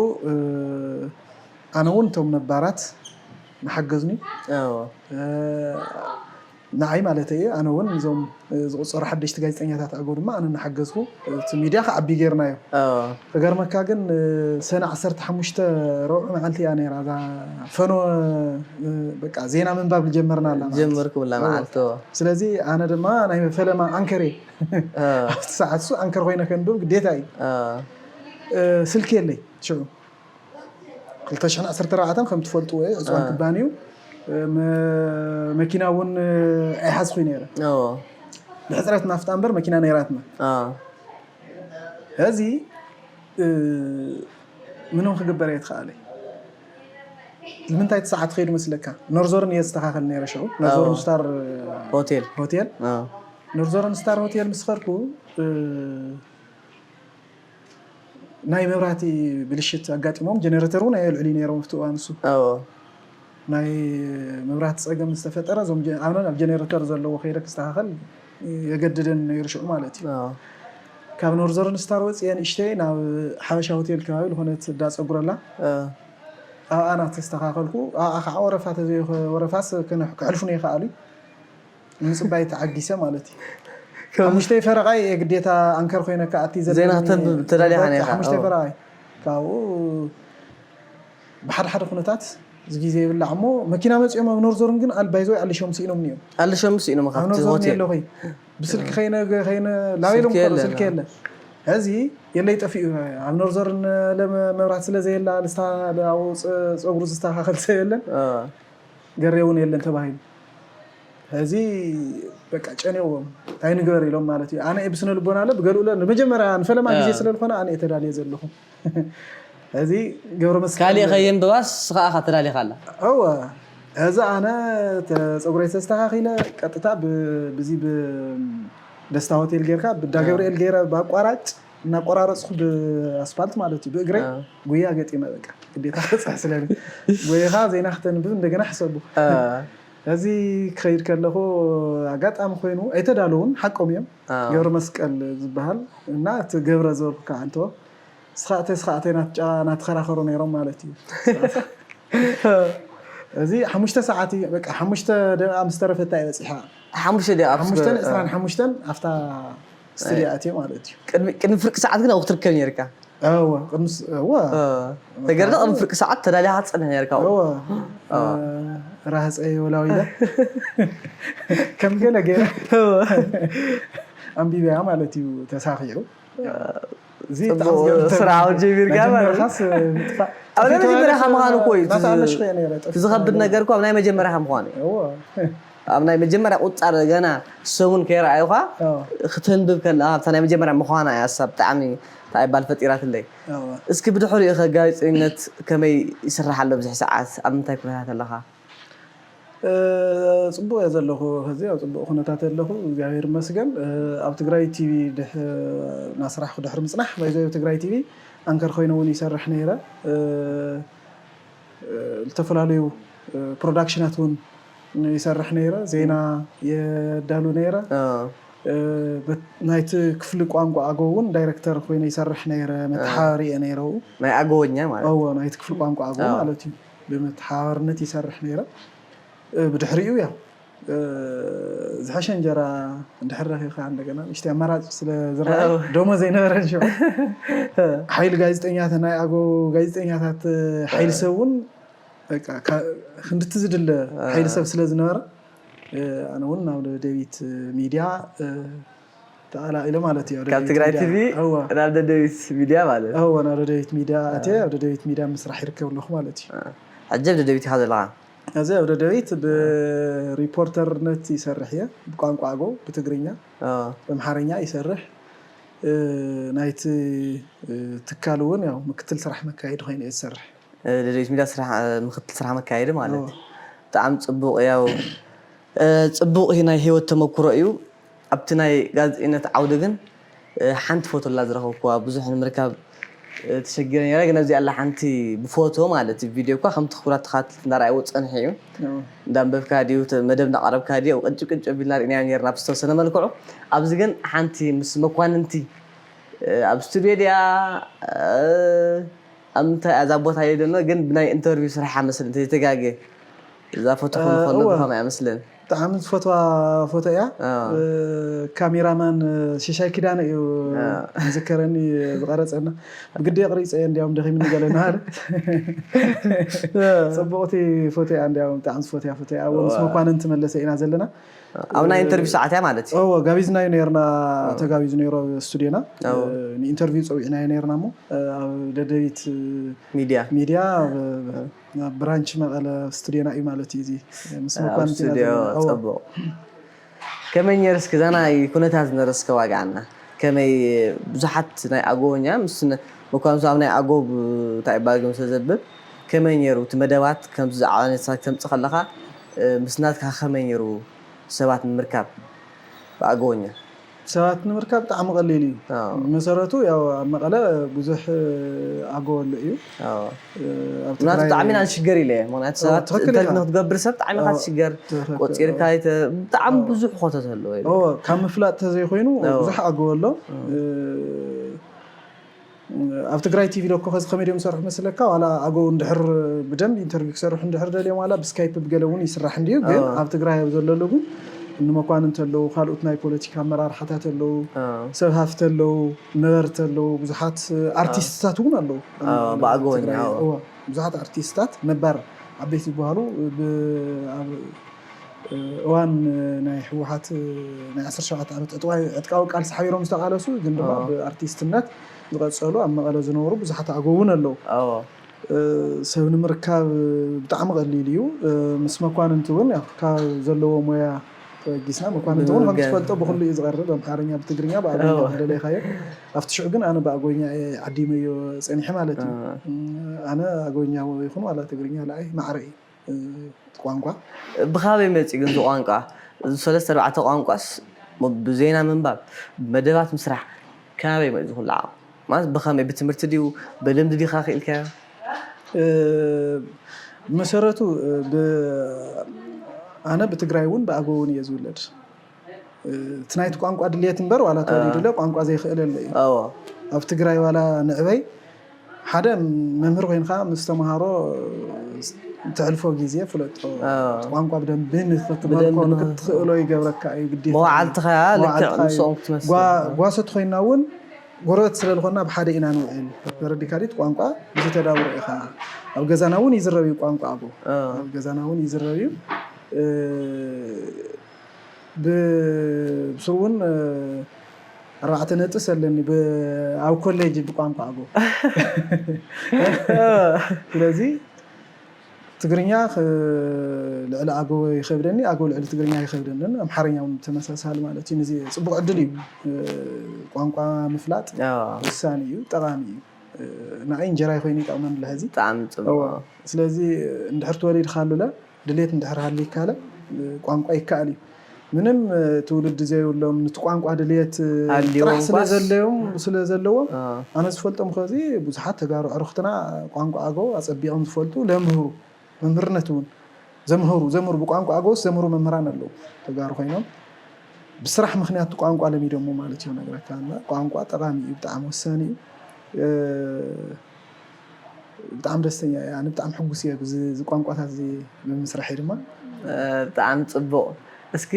ኣነ እውን እቶም ነባራት ንሓገዝኒ። እወ። ንዓይ ማለት እየ ኣነ እውን እዞም ዝቁፀሩ ሓደሽቲ ጋዜጠኛታት ኣገው ድማ ኣነ እናሓገዝኩ እቲ ሚድያ ክዓቢ ጌርናዮ። ተገርመካ ግን ሰነ ዓሰርተ ሓሙሽተ ረብዑ መዓልቲ እያ ነይራ እዛ ፈኖ በቃ ዜና ምንባብ ዝጀመርናላ ማለት እዩ። ዝጀመርኩምላ መዓልቲ እዎ። ስለዚ ኣነ ድማ ናይ ፈለማ ኣንከር እየ ኣብቲ ሰዓት እሱ ኣንከር ኮይነ ከንብብ ግዴታ እዩ። ስልኪ የለይ ሽዑ ክልተ ሽሕን ዓሰርተ ኣርባዕተን ከም ትፈልጥዎ እዩ ዕፅዋን ክባን እዩ መኪና እውን ኣይሓዝኩ ነይረ ብሕፅረት ናፍጣ እምበር መኪና ነይራትና ሕዚ ምንም ክግበር እየ ትኽኣለ ንምንታይ እቲ ሰዓት ኸይዱ መስለካ ኖርዞርን እየ ዝተኻኸል ነይረ ሽዑ ኖርዞርን ስታር ሆቴል ሆቴል ኖርዞርን ስታር ሆቴል ምስ ኸድኩ ናይ መብራህቲ ብልሽት ኣጋጢሞም ጀነሬተር እውን ኣየልዕሉ ነይሮም ኣብቲ እዋን እሱ ናይ መብራህቲ ፀገም ዝተፈጠረ እዞም ኣነ ናብ ጀኔሬተር ዘለዎ ከይደ ክስተካከል የገድደን ነይሩ ሽዑ ማለት እዩ። ካብ ኖርዘርን ስታር ወፅየ ንእሽተይ ናብ ሓበሻ ሆቴል ከባቢ ዝኾነት እዳ ፀጉረላ ኣብኣ ናተስተካከልኩ ኣብኣ ከዓ ወረፋ ተዘይ ወረፋስ ክሕልፉ ነይከኣሉ ምፅባይ ተዓጊሰ ማለት እዩ። ሓሙሽተይ ፈረቓይ ግዴታ ኣንከር ኮይነ ከኣቲ ዜና ክተንብብ ተዳሊኻ ነይኻ። ሓሙሽተይ ፈረቓይ ካብኡ ብሓደ ሓደ ኩነታት እዚ ግዜ ይብላዕ እሞ መኪና መፂኦም ኣብ ኖርዞርን ግን ኣልባይዞ ኣልሾም ስኢኖም እዮም። ኣልሾም ስኢኖም ኣብ ካብቲ ኖርዞርን ሆቴል የለኹይ ብስልኪ ከይነ ከይነ ላበይ ኢሎም ስልኪ ከሎ የለን። ስልኪ የለ እዚ የለይ ጠፊኡ ኣብ ኖርዞርን ለመብራት ስለ ዘየላ ልስታ ኣብኡ ፀጉሩ ዝስተካከል ሰብ የለን። ገሬ እውን የለን ተባሂሉ። ሕዚ በቃ ጨንዎም እንታይ ንገበር ኢሎም ማለት እዩ። ኣነ ብስነ ልቦና ኣለ ብገሊኡ ንመጀመርያ ንፈለማ ግዜ ስለዝኾነ ኣነ ተዳልየ ዘለኹ። ሕዚ ገብረ መስቀል ካሊእ ከየንብባስ ስኻ ኢኻ ተዳሊኻ ኣላ። እወ ሕዚ ኣነ ፀጉረይ ተስተካኪለ ቀጥታ ብዚ ደስታ ሆቴል ጌርካ ብዳ ገብርኤል ገይረ ብኣቋራጭ እናቆራረፅኩ ብኣስፋልት ማለት እዩ ብእግረይ ጉያ ገጢመ በቃ ግዴታ ክፅሕ ስለ ጎይኻ ዜና ክተንብብ እንደገና ሕሰቡ። እዚ ክኸይድ ከለኹ ኣጋጣሚ ኮይኑ ኣይተዳለውን ሓቆም እዮም። ገብረ መስቀል ዝበሃል እና እቲ ገብረ ዝበልኩ ከዓ እንተ ስኻእተ ስኻእተ ናትከራኸሩ ነይሮም ማለት እዩ። እዚ ሓሙሽተ ሰዓት እዩ በቃ ሓሙሽተ ደቂቃ ምስ ተረፈታ እየ በፂሓ። ሓሙሽተ ደቂቃ ምስ ሓሙሽተን ዕስራን ሓሙሽተን ኣብታ ስትድዮ ኣትየ ማለት እዩ። ቅድሚ ቅድሚ ፍርቂ ሰዓት ግን ኣብኡ ክትርከብ ነይርካ። እወ ቅድሚ ስ- እወ ተገርደ ቅድሚ ፍርቂ ሰዓት ተዳሊኻ ትጸንሕ ነይርካ። እወ ራህፀ ወላዊለ ከም ገለ ገይረ ኣንቢበያ ማለት እዩ። ተሳኺዑ እዚ ጽቡቕ ብጣዕሚ ዝገርም ስራሕ ተግባር። ጀሚርካ ማለት እዩ። መጀመርያኻስ ምጥፋእ ኣብ ናይ መጀመርያ ካብ ምዃኑ እኮ እዩ እቲ ዝ- ናተኣለሽ ኸየ ነይረ፣ እቲ ጠፊእካ ዝኸብድ ነይረ። ነገር እኮ ኣብ ናይ መጀመርያ ካብ ምዃኑ እዩ። እዎ። ኣብ ናይ መጀመርያ ቁጻር ገና ሰሙን ከይረኣዩኻ እዎ። ክተንብብ ከለኻ ኣብታ ናይ መጀመርያ ምዃና እያ እሳ ብጣዕሚ እንታይ ይባል ፈጢራትለይ። እዎ። እስኪ ብድሕሪኡ ከ ጋዜጠኝነት ከመይ ይስራሕ ኣሎ ብዙሕ ሰዓት ኣብ ምንታይ ኩነታት ኣለኻ? እ፣ ጽቡቕ እየ ዘለኹ። ሕዚ ኣብ ጽቡቕ ኩነታት ኣለኹ፣ እግዚኣብሔር ይመስገን። እ፣ ኣብ ትግራይ ቲቪ ድሕ-፣ እናሰራሕኩ ድሕሪ ምጽናሕ፣ ባይዘ ኣብ ትግራይ ቲቪ ኣንከር ኮይነ እውን ይሰርሕ ነይረ። እ፣ እ፣ ዝተፈላለዩ፣ እ፣ ፕሮዳክሽናት እውን ይሰርሕ ነይረ፣ ዜና የዳሉ ነይረ። እ። እ፣ በት-፣ ናይቲ ክፍሊ ቋንቋ ኣገው እውን ዳይሬክተር ኮይነ ይሰርሕ ነይረ፣ መተሓባሪ እየ ነይረ። ናይ ኣገወኛ ማለት? እዎ፣ ናይቲ ክፍሊ ቋንቋ ኣገው ማለት እዩ። ብመተሓባርነት ይሰርሕ ነይረ። እ፣ ብድሕሪኡ ያው፣ እ፣ ዝሐሸ እንጀራ እንድሕር ረኺብካ እንደገና ንእሽተይ ኣማራጭ ስለ ዝረኣይ፣ እዎ። ደሞዝ ኣይነበረን ሽዑ። ሓይሊ ጋዜጠኛታት፣ ናይ ኣገው ጋዜጠኛታት፣ እ፣ ሓይሊ ሰብ እውን በቃ፣ ካ-፣ ክንድቲ ዝድለ ሓይሊ ሰብ ስለ ዝነበረ፣ እ፣ ኣነ እውን ናብ ደደቢት ሚድያ፣ እ፣ ተቐላቒለ ማለት እዩ። ኣብ ካብ ደደቢት ትግራይ ሚድያ። ቲቪ እወ። ናብ ደደቢት ሚድያ ማለት። እወ፣ ናብ ደደቢት ሚድያ ኣትየ፣ ኣብ ደደቢት ሚድያ ምስራሕ ይርከብ ኣለኹ ማለት እዩ። እ፣ ሕጂ ኣብ ደደቢት ኢኻ ዘለኻ? እዚ ኣብ ደደቢት ብሪፖርተርነት ይሰርሕ እየ፣ ብቋንቋ ኣገው፣ ብትግርኛ፣ እ። ብኣምሓርኛ ይሰርሕ። እ፣ ናይቲ፣ እ፣ ትካል እውን ያው ምክትል ስራሕ መካየዲ ኮይነ እየ ዝሰርሕ። እ፣ ደደቢት ሚድያ ስራሕ፣ እ፣ ምክትል ስራሕ መካየዲ ማለት። እዎ። ብጣዕሚ ጽቡቕ፣ ያው፣ እ፣ ጽቡቕ እዩ፣ ናይ ህይወት ተመኩሮ እዩ። ኣብቲ ናይ ጋዜጠኝነት ዓውዲ ግን፣ እ፣ ሓንቲ ፎቶ ኣላ ዝረኸብኩዋ፣ ብዙሕ ንምርካብ፣ እ፣ ተሸጊረ ነይረ፣ ግን ኣብዚኣ ኣላ ሓንቲ ብፎቶ ማለት እዩ፣ ቪድዮ እኳ ከምቲ ክቡራት ተኻተልቲ እንዳረኣይዎ ዝጸንሐ እዩ። እዎ። እንዳንበብካ ድዩ፣ ተ-፣ መደብ እንዳቕረብካ ድዩ፣ ኣብ ቅንጭብ ቅንጭብ ኣቢልና ርኢናዮ ነይርና ብዝተወሰነ መልክዑ። ኣብዚ ግን ሓንቲ ምስ መኳንንቲ፣ እ፣ ኣብ ስቱድዮ ድያ፣ እ፣ ኣብ ምንታይ እዛ ቦታ ኢለ ደሎ ግን ብናይ ኢንተርቪው ስራሓ መስል እንተይተጋገ እዛ ፎቶ እ፣ ክኾን ከሎ እወ። ብኸመይ እያ መስለን? ብጣዕሚ ዝፈትዋ ፎቶ እያ። እ። እ፣ ካሜራማን፣ እ፣ ሽሻይ ኪዳነ እዩ እ። ዝዝከረኒ ዝቐረጸና። ብግዲ ኣቕሪጸ እየ እንዲያውም ደኺምኒ ገለ እናበለ። እ። ጽቡቕቲ ፎቶ እያ እንዲያውም ብጣዕሚ ዝፈትያ ፎቶ እያ። እወ፣ ምስ እወ። መኳንንቲ መለሰ ኢና ዘለና። ኣብ ናይ ኢንተርቪው ሰዓት እያ ማለት እዩ። እወ፣ ጋቢዝናዮ ነይርና፣ እወ። ተጋቢዙ ነይሩ ኣብ ስቱዲዮና። እወ። እ፣ ንኢንተርቪው ጸዊዕናዮ ነይርና እሞ፣ እ፣ ኣብ ደደቢት፣ እ፣ ሚድያ። ሚድያ ኣብ፣ እ። ናብ ብራንች መቐለ ስቱዲዮና እዩ ማለት እዩ። እዚ ምስ ኣብ መኳንንትና ስቱዲዮ ዘለና። እዎ። ጽቡቕ። ከመይ ነይሩ እስኪ እዛ ናይ ኩነታት ዝነበረ እስከ ዋግዓና? ከመይ ብዙሓት ናይ ኣጎኛ ምስ ነ-፣ መኳንንቱ ኣብ ናይ ኣጎብ እንታይ ይባል ግን ስለ ዘብል ከመይ ነይሩ እቲ መደባት ከምዚ ዝዓበነ ተምጽእ ከለኻ፣ እ፣ ምስ ናትካ ከመይ ነይሩ ሰባት ንምርካብ ብኣጎኛ? ሰባት ንምርካብ ብጣዕሚ ቀሊል እዩ። ብመሰረቱ ያው ኣብ መቐለ ብዙሕ ኣጎ ኣሎ እዩ። ምክንያቱ ብጣዕሚ ኢና ንሽገር ኢለ እየ። ምክንያቱ ሰባት ኢንተርቪው ንክትገብር ሰብ ብጣዕሚ ኢካ ትሽገር። ቆፂርካ ብጣዕሚ ብዙሕ ኮተት ኣለዎ። ካብ ምፍላጥ ተዘይኮይኑ ብዙሕ ኣጎ ኣሎ። ኣብ ትግራይ ቲቪ ዶ ከዚ ከመይ ድዮም ዝሰርሑ መስለካ? ዋላ ኣጎ እንድሕር ብደንብ ኢንተርቪው ክሰርሑ እንድሕር ደልዮም ዋላ ብስካይፕ ብገለ እውን ይስራሕ እንድዩ። ግን ኣብ ትግራይ ኣብ ዘለሉ ግን እኒ መኳንንት ኣለዉ፣ ካልኦት ናይ ፖለቲካ ኣመራርሓታት ኣለዉ፣ ሰብ ሃፍቲ ኣለዉ፣ ነበርቲ ኣለዉ፣ ብዙሓት ኣርቲስትታት እውን ኣለዉ። ብኣጎኛ ብዙሓት ኣርቲስትታት ነባር ዓበይቲ ዝበሃሉ እዋን ናይ ህወሓት ናይ ዓሰርተ ሸውዓተ ዓመት ዕጥቃዊ ቃልሲ ሓቢሮም ዝተቃለሱ ግን ድማ ብኣርቲስትነት ዝቐፀሉ ኣብ መቐለ ዝነበሩ ብዙሓት ኣጎውን ኣለዉ። ሰብ ንምርካብ ብጣዕሚ ቀሊል እዩ። ምስ መኳንንቲ እውን ካብ ዘለዎ ሞያ ተበጊስና መኳንንቲ እውን ከም ትፈልጦ ብኩሉ እዩ ዝቐርብ ኣምሓርኛ ብትግርኛ ብኣጎኛ ደለይካዮ ኣብቲ ሽዑ ግን ኣነ ብኣጎኛ ዓዲመዮ ፀኒሐ ማለት እዩ። ኣነ ኣጎኛ ይኹን ዋላ ትግርኛ ለኣይ ማዕረ እዩ። ቋንቋ ብካበይ መፂ ግን ቋንቋ ሰለስተ ኣርባዕተ ቋንቋስ ብዜና ምንባብ ብመደባት ምስራሕ ካበይ መፂ ኩሉ ዓቕሚ ማለት ብከመይ ብትምህርቲ ድዩ ብልምዲ ዲካ ክኢልካዮ? ብመሰረቱ ኣነ ብትግራይ እውን ብኣጎ እውን እየ ዝውለድ። እቲ ናይቲ ቋንቋ ድልየት እምበር ዋላ ተወሊዱለ ቋንቋ ዘይክእለለ እዩ። ኣብ ትግራይ ዋላ ንዕበይ ሓደ መምህር ኮይንካ ምስ ተምሃሮ ተሕልፎ ግዜ ፍለጦ። ቋንቋ ብደንቢ ንክትመልኮ ንክትኽእሎ ይገብረካ እዩ ግዴታ። መዋዕልትኻ ልክዕ ንስኦም ክትመስል። ጓሶት ኮይና እውን ጎረበት ስለ ዝኾና ብሓደ ኢና ንውዕል። ተረዲካ ድዩ? ቋንቋ ብዝተዳውሮ ኢኻ። ኣብ ገዛና እውን ይዝረብ እዩ ቋንቋ ኣቦ። ኣብ ገዛና እውን ይዝረብ እዩ። ብስኡ እውን ኣርባዕተ ነጥስ ኣለኒ ኣብ ኮሌጅ ብቋንቋ ኣጎ ስለዚ ትግርኛ ልዕሊ ኣጎ ይኸብደኒ ኣጎ ልዕሊ ትግርኛ ይኸብደንን ኣምሓርኛ እውን ተመሳሳሊ ማለት እዩ። ነዚ ፅቡቅ ዕድል እዩ። ቋንቋ ምፍላጥ ወሳኒ እዩ፣ ጠቃሚ እዩ። ንዓይ እንጀራ ኮይኑ ይጠቅመኒ ኣሎ ሕዚ። ብጣዕሚ ፅቡቅ። ስለዚ እንድሕር ተወሊድካ ኣሉለ ድሌት እንድሕር ሃሊካለ ቋንቋ ይከኣል እዩ። ምንም ትውልዲ ዘይብሎም ንቲ ቋንቋ ድልየት ጥራሕ ስለዘለዎም ስለዘለዎም ኣነ ዝፈልጦም ከዚ ብዙሓት ተጋሩ ዕርክትና ቋንቋ ኣገው ኣፀቢቖም ዝፈልጡ ለምህሩ መምህርነት እውን ዘምህሩ ዘምህሩ ብቋንቋ ኣገውስ ዘምህሩ መምህራን ኣለዉ ተጋሩ ኮይኖም ብስራሕ ምክንያት ቋንቋ ለሚዶሞ ማለት እዩ ነግረካ እና ቋንቋ ጠቃሚ እዩ ብጣዕሚ ወሳኒ እዩ። ብጣዕሚ ደስተኛ እየ። ኣነ ብጣዕሚ ሕጉስ እየ ብዚ ቋንቋታት እዚ ብምስራሐይ ድማ። ብጣዕሚ ፅቡቕ። እስኪ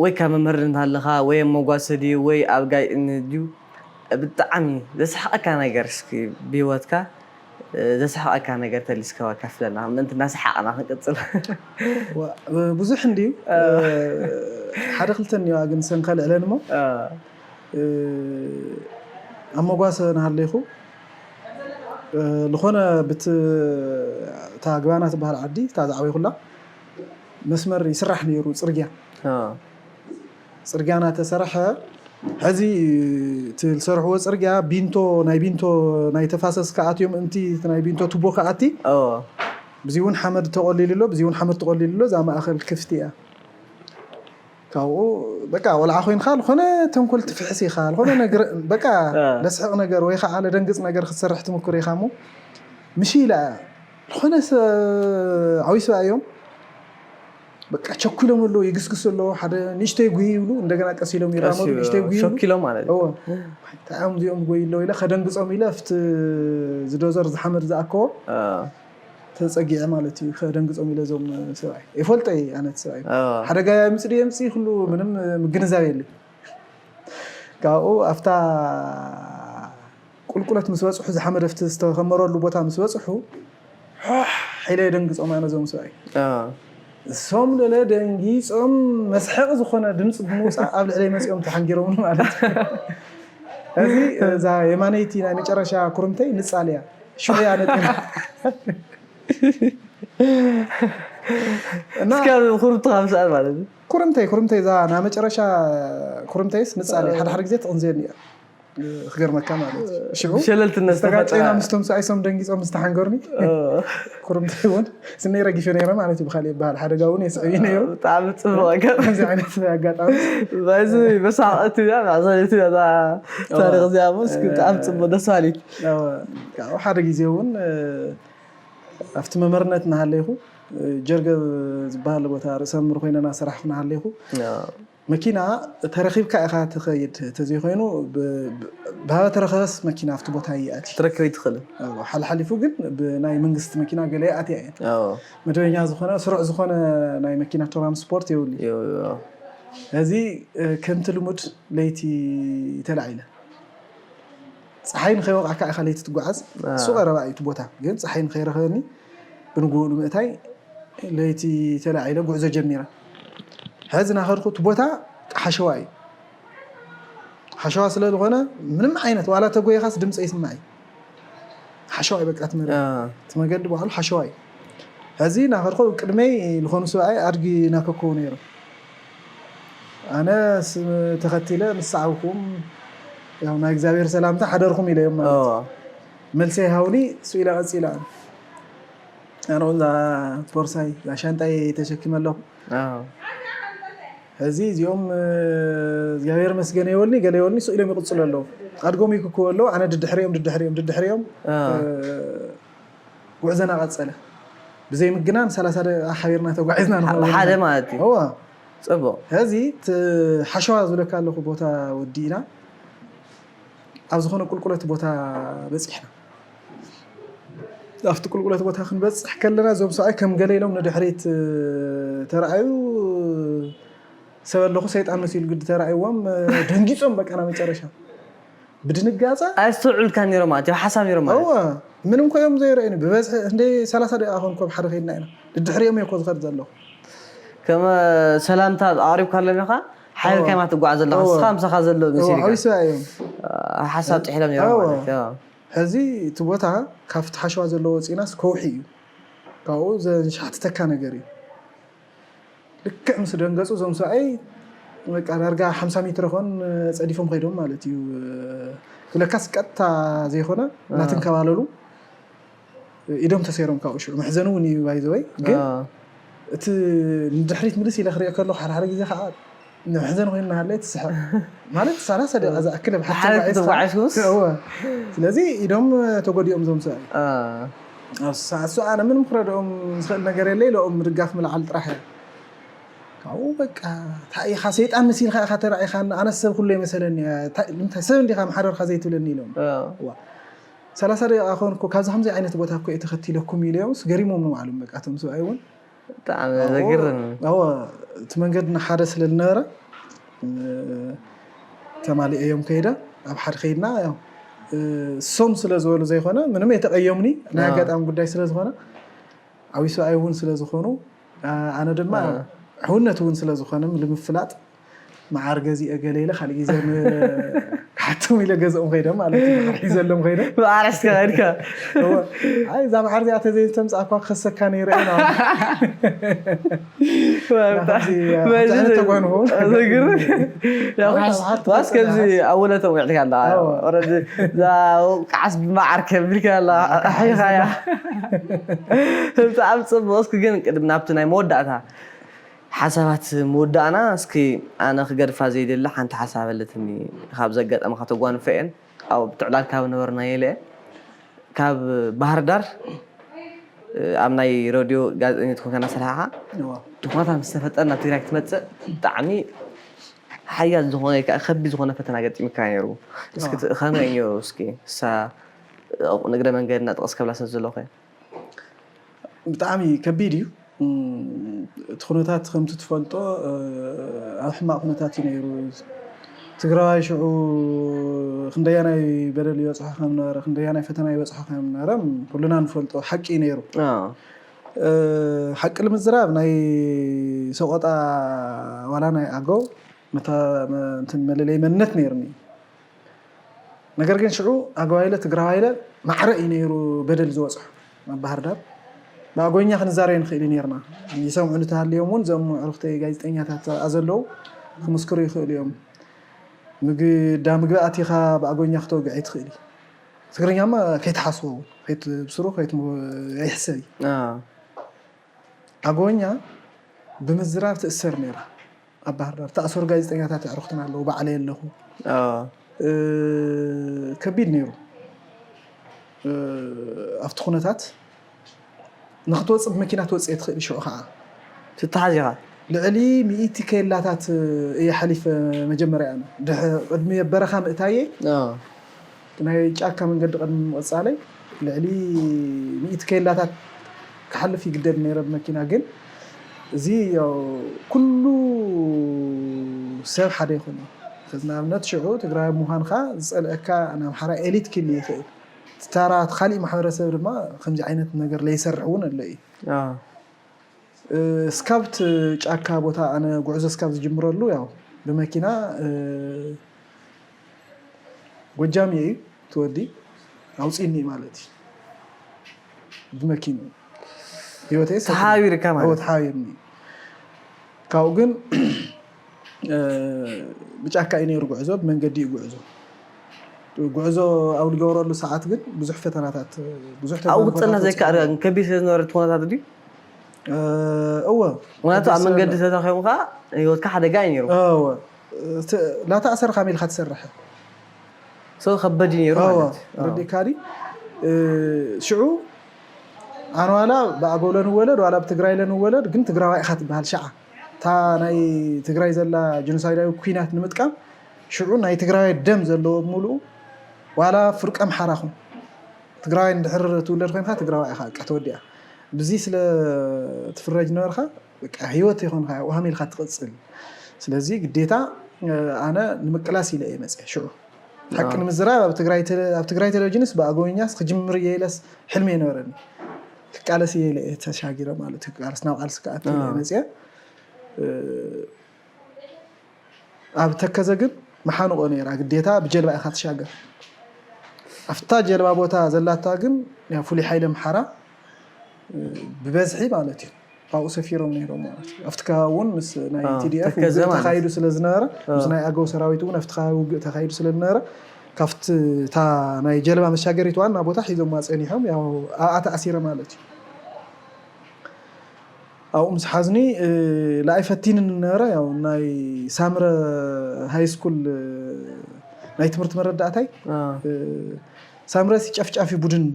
ወይ ካብ መምህር እናሃለኻ ወይ ኣብ መጓሰ ድዩ ወይ ኣብ ጋይ እኒ ድዩ ብጣዕሚ ዘስሕቐካ ነገር እስኪ ብህይወትካ ዘስሕቐካ ነገር ተሊስካ ካፍለና ምእንቲ እናሰሓቕና ክንቅፅል። ብዙሕ እንድዩ ሓደ ክልተ እኒዋ ግን ሰንካ ልዕለን እሞ ኣብ መጓሰ እናሃለይኹ ዝኾነ ብቲ እታ ግባና ትበሃል ዓዲ እታ ዝዓበይኩላ መስመር ይስራሕ ነይሩ ፅርግያ ፅርግያ እናተሰርሐ ሕዚ እቲ ዝሰርሕዎ ፅርግያ ቢንቶ ናይ ቢንቶ ናይ ተፋሰስ ከኣትዮም እንቲ ናይ ቢንቶ ቱቦ ከኣቲ ብዚ እውን ሓመድ ተቆሊሉ ኣሎ ብዚ እውን ሓመድ ተቆሊሉ ኣሎ እዛ ማእኸል ክፍቲ እያ ካብኡ በቃ ወልዓ ኮይንካ ዝኾነ ተንኮል ትፍሕስ ኢኻ ዝኾነ ነገር በቃ ለስሕቕ ነገር ወይ ከዓ ለደንግፅ ነገር ክትሰርሕ ትምኩር ኢኻ እሞ ምሽ ኢላ ዝኾነ ዓብይ ሰብኣይ እዮም በቃ ቸኩሎም ኣለዉ ይግስግሱ ኣለዉ ሓደ ንእሽተይ ጉሂ ይብሉ እንደገና ቀስ ኢሎም ይራመዱ ንእሽተይ ጉሂ ይብሉ ሸኪሎም ማለት እዩ። እዎ እንታይ እዮም እዚኦም ዝጎዩ ኣለዉ ኢለ ከደንግፆም ኢለ ኣብቲ ዝዶዘር ዝሓመድ ዝኣከቦ ተፀጊዐ ማለት እዩ ከደንግፆም ኢለ እዞም ሰብኣይ የፈልጦ እየ ኣነ እቲ ሰብኣይ ሓደጋ የምፅእ ድየ የምፅእ ኩሉ ምንም ምግንዛብ የለይ ካብኡ ኣብታ ቁልቁለት ምስ በፅሑ ዝሓመድ ኣብቲ ዝተኸመረሉ ቦታ ምስ በፅሑ ሖሕ ኢለ የደንግፆም ኣነ እዞም ሰብኣይ እሶም ገለ ደንጊፆም መስሐቂ ዝኾነ ድምፂ ብምውፃእ ኣብ ልዕለይ መፂኦም ተሓንጊሮምኒ ማለት እዩ። እዚ እዛ የማነይቲ ናይ መጨረሻ ኩርምተይ ንፃል እያ ሽዑ እያ ነጢራ እና እስኪ ኣብ ኩርምትኻ ምስኣል ማለት እዩ። ኩርምተይ ኩርምተይ እዛ ናይ መጨረሻ ኩርምተይስ ንፃል እያ ሓደ ሓደ ግዜ ትቕንዘየኒ እያ ክገርመካ ማለት እዩ። ሽዑ ብሸለልትነት ዝተጋጨና ዝተፈጠረ ምስቶም ሰብኣይ ሶም ደንጊፆም ዝተሓንገሩኒ ኩርምቲ እውን ስነይ ረጊፈ ነይረ ማለት እዩ። ብካሊእ ይበሃል ሓደጋ እውን የስዕብ ነይሩ። ብጣዕሚ ፅቡቅ ኣጋጣሚ ከምዚ ዓይነት ኣጋጣሚ በዚ መሳቅቲ እያ ማዕዘኒቱ እያ እዛ ታሪክ እዚኣ እሞ እስኪ ብጣዕሚ ፅቡቅ ደስ በሃሊት ያው ሓደ ግዜ እውን ኣብቲ መምህርነት እናሃለይኹ ጀርገብ ዝበሃል ቦታ ርእሰ መምህር ኮይነ እናሰራሕኩ እናሃለይኹ መኪና ተረኺብካ ኢኻ ትኸይድ፣ ተዘይኮይኑ ብሃበ ተረኸበስ መኪና ኣብቲ ቦታ ይኣቲ። ትረክብ ኣይትኽእልን። ሓልሓሊፉ ግን ብናይ መንግስቲ መኪና ገለ ኣትያ እየን። መደበኛ ዝኾነ ስሩዕ ዝኾነ ናይ መኪና ትራንስፖርት የብሉ። እዚ ከምቲ ልሙድ ለይቲ ተላዒለ ፀሓይ ንኸይወቕዓካ ኢኻ ለይቲ ትጓዓዝ። እሱ ቀረባ እዩ እቲ ቦታ፣ ግን ፀሓይ ንኸይረኸበኒ ብንግኡ ንምእታይ ለይቲ ተላዒለ ጉዕዞ ጀሚረ። ሕዚ ናኸድኩ እቲ ቦታ ሓሸዋ እዩ። ሓሸዋ ስለ ዝኾነ ምንም ዓይነት ዋላ ተጎይኻስ ድምፂ ይስማዕ እዩ። ሓሸዋ እዩ በቃ እቲ መሬት። እቲ መገዲ ባዕሉ ሓሸዋ እዩ። ሕዚ ናኸድኩ ቅድመይ ዝኾኑ ሰብኣይ ኣድጊ ናከከው ነይሩ። ኣነ ተኸቲለ ምስ ሰዓብኩም ያው ናይ እግዚኣብሔር ሰላምታ ሓደርኩም ኢለዮም ማለት እዩ። መልሰይ ሃውኒ ስኢላ ቀፂላ ኣነ እዛ ቦርሳይ እዛ ሻንጣይ ተሸኪመ ኣለኹ። ሕዚ እዚኦም እግዚኣብሔር መስገን የወልኒ ገለ የወልኒ ስኢሎም ይቕፅሉ ኣለዉ። ኣድጎም ይክክቡ ኣለዉ። ኣነ ድድሕሪኦም ድድሕሪኦም ድድሕሪኦም ጉዕዘና ቀፀለ። ብዘይ ምግናን ሰላሳ ደቂቃ ሓቢርና ተጓዒዝና ንኸውን። ሓደ ማለት እዩ። እዋ ፅቡቅ። ሕዚ እቲ ሓሸዋ ዝብለካ ኣለኹ ቦታ ወዲእና ኣብ ዝኾነ ቁልቁለት ቦታ በፂሕና። ኣብቲ ቁልቁለት ቦታ ክንበፅሕ ከለና እዞም ሰብኣይ ከም ገለ ኢሎም ንድሕሪት ተረኣዩ ሰብ ኣለኹ ሰይጣን መሲሉ ግዲ ተረኣይዎም ደንጊፆም በቃ ናብ መጨረሻ ብድንጋፀ ኣየስተውዕልካ ነይሮም ማለት እዩ ሓሳብ ነይሮም ማለት እወ ምንም ኮ እዮም ዘይረእዩኒ ብበዝሒ እንደ ሰላሳ ደቂቃ ኮን ኮብ ሓደ ከይድና ኢና ድድሕሪኦም እየ ኮ ዝኸድ ዘለኹ ከም ሰላምታ ኣቅሪብካ ኣለኻ ሓቢርካ ኢኻ ትጓዓዝ ዘለኻ ንስኻ ምሳኻ ዘሎ መሲልካ ሓዊስባ እዮም ሓሳብ ጥሒሎም ነይሮም ማለት እዩ ሕዚ እቲ ቦታ ካብቲ ሓሸዋ ዘለዎ ወፂናስ ከውሒ እዩ ካብኡ ዘንሻሕትተካ ነገር እዩ ልክዕ ምስ ደንገፁ እዞም ሰብኣይ በቃ ዳርጋ ሓምሳ ሜትሮ ኮን ፀዲፎም ከይዶም ማለት እዩ ክብለካስ ቀጥታ ዘይኮነ እናተንከባለሉ ኢዶም ተሰይሮም ካብኡ ሽዑ መሕዘኒ እውን እዩ ባይዘወይ ግን እቲ ንድሕሪት ምልስ ኢለ ክሪኦ ከለኩ ሓደ ሓደ ግዜ ከዓ ንመሕዘኒ ኮይኑ እናሃለየ ትስሕቕ ማለት ሰላሳ ደቂቃ ዝኣክል ኣብ ሓንቲ ሓደ ተጓዒዝካ- ተጓዒዝኩስ? እወ። ስለዚ ኢዶም ተጎዲኦም እዞም ሰብኣይ ኣብሳዕ እሱ ኣነ ምንም ክረድኦም ዝኽእል ነገር የለ ኢለኦም ምድጋፍ ምልዓል ጥራሕ እያ ካብኡ በቃ እንታይ ኢኻ ሰይጣን መሲልካ ኢኻ ተራኢኻና ኣነ ሰብ ኩሉ ይመሰለኒ እየ። እንታይ- እንታይ ሰብ እንዲኻ መሓደርካ ዘይትብለኒ ኢሎም ሰላሳ ደቂቃ ኮንኩ ካብዚ ከምዚ ዓይነት ቦታ እኮ እየ ተኸቲለኩም ኢለዮምስ ገሪሞም ንባዕሎም በቃ እቶም ሰብኣይ እውን ብጣዕሚ ዘግርም እወ እቲ መንገዲ ንሓደ ስለ ዝነበረ ተማሊአ እዮም ከይደ ኣብ ሓደ ከይድና ያው እሶም ስለ ዝበሉ ዘይኮነ ምንም የተቀየሙኒ ናይ ኣጋጣሚ ጉዳይ ስለ ዝኾነ ዓብይ ሰብኣይ እውን ስለ ዝኾኑ ኣነ ድማ ሕውነት እውን ስለ ዝኾነ ንምፍላጥ መዓር ገዚአ ገለ ኢለ ካልእ ግዜ ክሓቶም ኢለ ገዝኦም ከይደ ማለት እዩ መዓር ሒዘሎም ከይደ ብኣረስካ ከድካ እዛ መዓር እዚኣ ተዘይተምፃእኳ ክኸሰካ ነይረ ኢና ተጓንፎ ባስ ከምዚ ኣብ ወለቶም ውዕልካ ኣላ እዛ ከዓስ ብመዓር ከብልካ ኣላ ኣሕይኻያ ብጣዕሚ ፅቡቅ እስኪ ግን ቅድም ናብቲ ናይ መወዳእታ ሓሳባት ምውዳእና እስኪ ኣነ ክገድፋ ዘይደሊ ሓንቲ ሓሳብ ኣለትኒ ካብ ዘጋጠመካ ተጓንፈ እየን ኣብ ትዕላል ካብ ነበርና የለ ካብ ባህር ዳር ኣብ ናይ ረድዮ ጋዜጠኛ ትኮንካ እናሰራሕካ እቲ ኩነታት ምስ ተፈጠረ ናብ ትግራይ ክትመፅእ ብጣዕሚ ሓያል ዝኾነ ከቢድ ዝኾነ ፈተና ገጢምካ ነይሩ እስኪ ከመይ እዩ እስኪ እሳ ንግረ መንገድና ጥቕስ ከብላ ሰብ ዘለኹ ብጣዕሚ ከቢድ እዩ እቲ ኩነታት ከምቲ ትፈልጦ ኣብ ሕማቕ ኩነታት እዩ ነይሩ ትግራዋይ ሽዑ ክንደያናይ በደል ይበፅሖ ከም ነበረ ክንደያናይ ፈተና ይበፅሖ ከም ነበረ ኩልና ንፈልጦ ሓቂ እዩ ነይሩ ሓቂ ንምዝራብ ናይ ሰቆጣ ዋላ ናይ ኣገው መለለይ መንነት ነይርኒ ነገር ግን ሽዑ ኣገዋይለ ትግራዋይለ ማዕረ እዩ ነይሩ በደል ዝበፅሖ ኣብ ባህር ዳር ብኣጎኛ ክንዛረብ ንኽእል ነርና ይሰምዑ ንተሃልዮም እውን ዘም ዕርክተይ ጋዜጠኛታት ዘለዉ ክምስክሩ ይኽእሉ እዮም ምግዳ ምግቢ ኣቲኻ ብኣጎኛ ክተወግዕ ኣይትኽእል እዩ። ትግርኛማ ከይትሓስቦ እውን ከይት- ብስሩ ከይት- ኣይሕሰብ እዩ። ኣዎ። ኣጎኛ ብምዝራብ ትእሰር ነይራ። ኣብ ባህር ዳር ተኣሰሩ ጋዜጠኛታት ኣዕሩኽትና ኣለዉ፣ ባዕለይ ኣለኹ። ኣዎ። እ፣ ከቢድ ነይሩ። እ፣ ኣብቲ ኩነታት ንክትወፅእ ብመኪና ትወፅእ እየ ትኽእል ሽዑ ከዓ ትተሓዝ ኢኻ። ልዕሊ ሚእቲ ኬላታት እየ ሓሊፈ። መጀመርያ ኣነ ድሕ- ቅድሚ በረኻ ምእታየ ኣዎ። ናይ ጫካ መንገዲ ቅድሚ ምቕፃለይ ልዕሊ ሚእቲ ኬላታት ክሓልፍ ይግደድ ነይረ ብመኪና። ግን እዚ ያው ኩሉ ሰብ ሓደ ይኹን እዩ። ከዚ ንኣብነት ሽዑ ትግራይ ምዃንካ ዝፀልአካ ንኣምሓራ ኤሊት ክል ይኽእል፣ ተራ ካሊእ ማሕበረሰብ ድማ ከምዚ ዓይነት ነገር ለይሰርሕ እውን ኣሎ እዩ። ኣዎ። እ፣ እስካብቲ ጫካ ቦታ ኣነ ጉዕዞ እስካብ ዝጅምረሉ ያው ብመኪና እ፣ ጎጃም እዩ ትወዲ ኣውፅኒ ማለት እዩ ብመኪና ህይወተይ ሰ- ተሓቢርካ ማለት እዎ፣ ተሓቢርኒ ካብኡ ግን እ፣ ብጫካ እዩ ነይሩ ጉዕዞ፣ ብመንገዲ እዩ ጉዕዞ። ጉዕዞ ኣብ ዝገበረሉ ሰዓት ግን ብዙሕ ፈተናታት ብዙሕ ኣብኡ ተግባራታት ክትፀንሕ ወፂኡ። ዘይከኣል ከቢድ ስለ ዝነበረ እቲ ኩነታት ድዩ? እ፣ እወ ምክንያቱ ኣብ ከቢድ መንገዲ ስለ- ተተኺሙ ከዓ ህይወትካ ሓደጋ እዩ ነይሩ። እወ እቲ- ላተኣሰርካ ከመይ ኢልካ ትሰርሐ ሰው ከበድ እዩ ነይሩ እወ ማለት እዩ። ረዲካ ዲ እ፣ ሽዑ ኣነ ዋላ ብኣገው ለንወለድ ዋላ ብትግራይ ለንወለድ ግን ትግራዋይ ኢኻ ትበሃል ሸዓ። እታ ናይ ትግራይ ዘላ ጀኖሳይዳዊ ኩናት ንምጥቃም ሽዑ ናይ ትግራዋይ ደም ዘለዎ ብምሉኡ ዋላ ፍርቂ ኣምሓራ ኹን ትግራዋይ እንድሕር ትውለድ ኮይንካ ትግራዋይ ኢኻ በቃ ተወዲኣ። ብዚ ስለ ትፍረጅ ነበርካ በቃ ህይወት ይኾንካ ውሃም ኢልካ ትቕፅል። ስለዚ ግዴታ እ፣ ኣነ ንምቅላስ ኢለ እየ መፅአ ሽዑ ሓቂ ንምዝራብ ኣብ ትግራይ ቴሌ- ኣብ ትግራይ ቴሌቪዥንስ ብኣገውኛስ ክጅምር እየ ኢለስ ሕልሚ የነበረኒ። ክቃለስ እየ ኢለ እየ ተሻጊረ ማለት እዩ። ክቃለስ ናብ ቃልሲ ክኣት ኢለ እየ መፅአ። እ፣ ኣብ ተከዘ ግን መሓንቆ ነይራ ግዴታ ብጀልባ ኢኻ ትሻገር። ኣብታ ጀልባ ቦታ ዘላታ ግን ያው ፍሉይ ሓይሊ ኣምሓራ እ፣ ብበዝሒ ማለት እዩ ካብኡ ሰፊሮም ነይሮም ማለት እዩ። ኣብቲ ከባቢ እውን ምስ ናይ ኣዎ፣ ቲ ዲ ኤፍ ተከዘ ውግእ ማለት ተኻይዱ ስለ ዝነበረ ምስ ኣዎ። ናይ ኣገው ሰራዊት እውን ኣብቲ ከባቢ ውግእ ተኻይዱ ስለ ዝነበረ ካብቲ እታ ናይ ጀልባ መሻገሪት ዋና ቦታ ሒዞም ጸኒሖም ያው ኣብኣ ተኣሲረ ማለት እዩ። ኣብኡ ምስ ሓዝኒ እ፣ ንኣይ ፈቲንኒ ነበረ ያው ናይ ሳምረ ሃይ ስኩል እ፣ ናይ ትምህርቲ መረዳእታይ ኣዎ። እ፣ ሳምረ ሲ ጨፍጫፊ ቡድን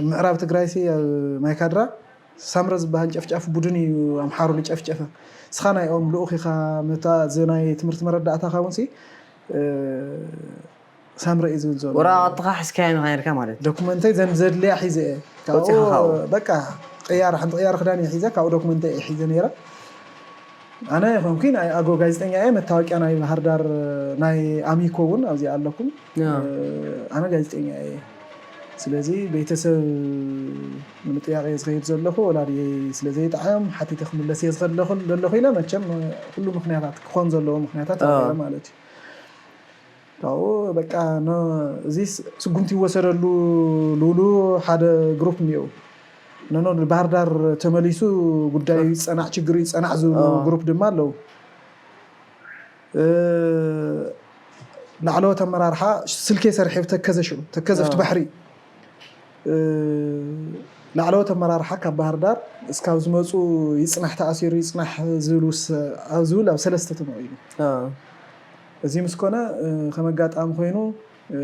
ምዕራብ ትግራይ ሲ ኣብ ማይካድራ ሳምረ ዝበሃል ጨፍጫፍ ቡድን እዩ ኣምሓሩ ዝጨፍጨፈ። እስኻ ናይኦም ልኡኽ ኢኻ ምታ እዚ ናይ ትምህርቲ መረዳእታኻ እውን ሲ እ፣ ሳምረ እዩ ዝብል ዘሎ። ወረቓቕትኻ ሒዝካዮ ኢኻ ነርካ ማለት እዩ። ዶኩመንተይ ዘን ዘድልያ ሒዘ እየ ካብኡ ወፂኻ ካብኡ። በቃ ቅያር ሓንቲ ቅያር ክዳን እየ ሒዘ ካብኡ ዶኩመንተይ እየ ሒዘ ነይረ። ኣነ ኮንኩ ናይ ኣጎ ጋዜጠኛ እየ። መታወቂያ ናይ ባህር ዳር ናይ ኣሚኮ እውን ኣብዚ ኣለኩም። ያ። ኣነ ጋዜጠኛ እየ። ስለዚ ቤተሰብ ንምጥያቕ እየ ዝኸይድ ዘለኹ። ወላድየይ ስለ ዘይጠዓዮም ሓቲተ ክምለስ እየ ዝኸድ ዘለኹ ኢለ መቸም ኩሉ ምክንያታት ክኾን ዘለዎ ምክንያታት ኣዎ። ኣቕሪበ ማለት እዩ። ካብኡ በቃ ኖ- እዚ ስ- ስጉምቲ ይወሰደሉ ልብሉ ሓደ ግሩፕ እኒኦ። ነኖ ባህር ዳር ተመሊሱ ጉዳዩ ይፀናዕ ችግሩ ይፀናዕ ዝብሉ ኣዎ። ግሩፕ ድማ ኣለዉ። እ፣ ላዕለዎት ኣመራርሓ ስልኬ ሰሪሐ ተከዘ ሽዑ ተከዘ ፍቲ ኣዎ። ባሕሪ እ፣ ላዕለዎት ኣመራርሓ ካብ ባህር ዳር እስካብ ዝመፁ ይፅናሕ ተኣሲሩ ይፅናሕ ዝብል ውስ- ኣብ ዝብል ኣብ ሰለስተ ተመቒሉ። ኣዎ። እዚ ምስ ኮነ እ፣ ከም ኣጋጣሚ ኮይኑ እ፣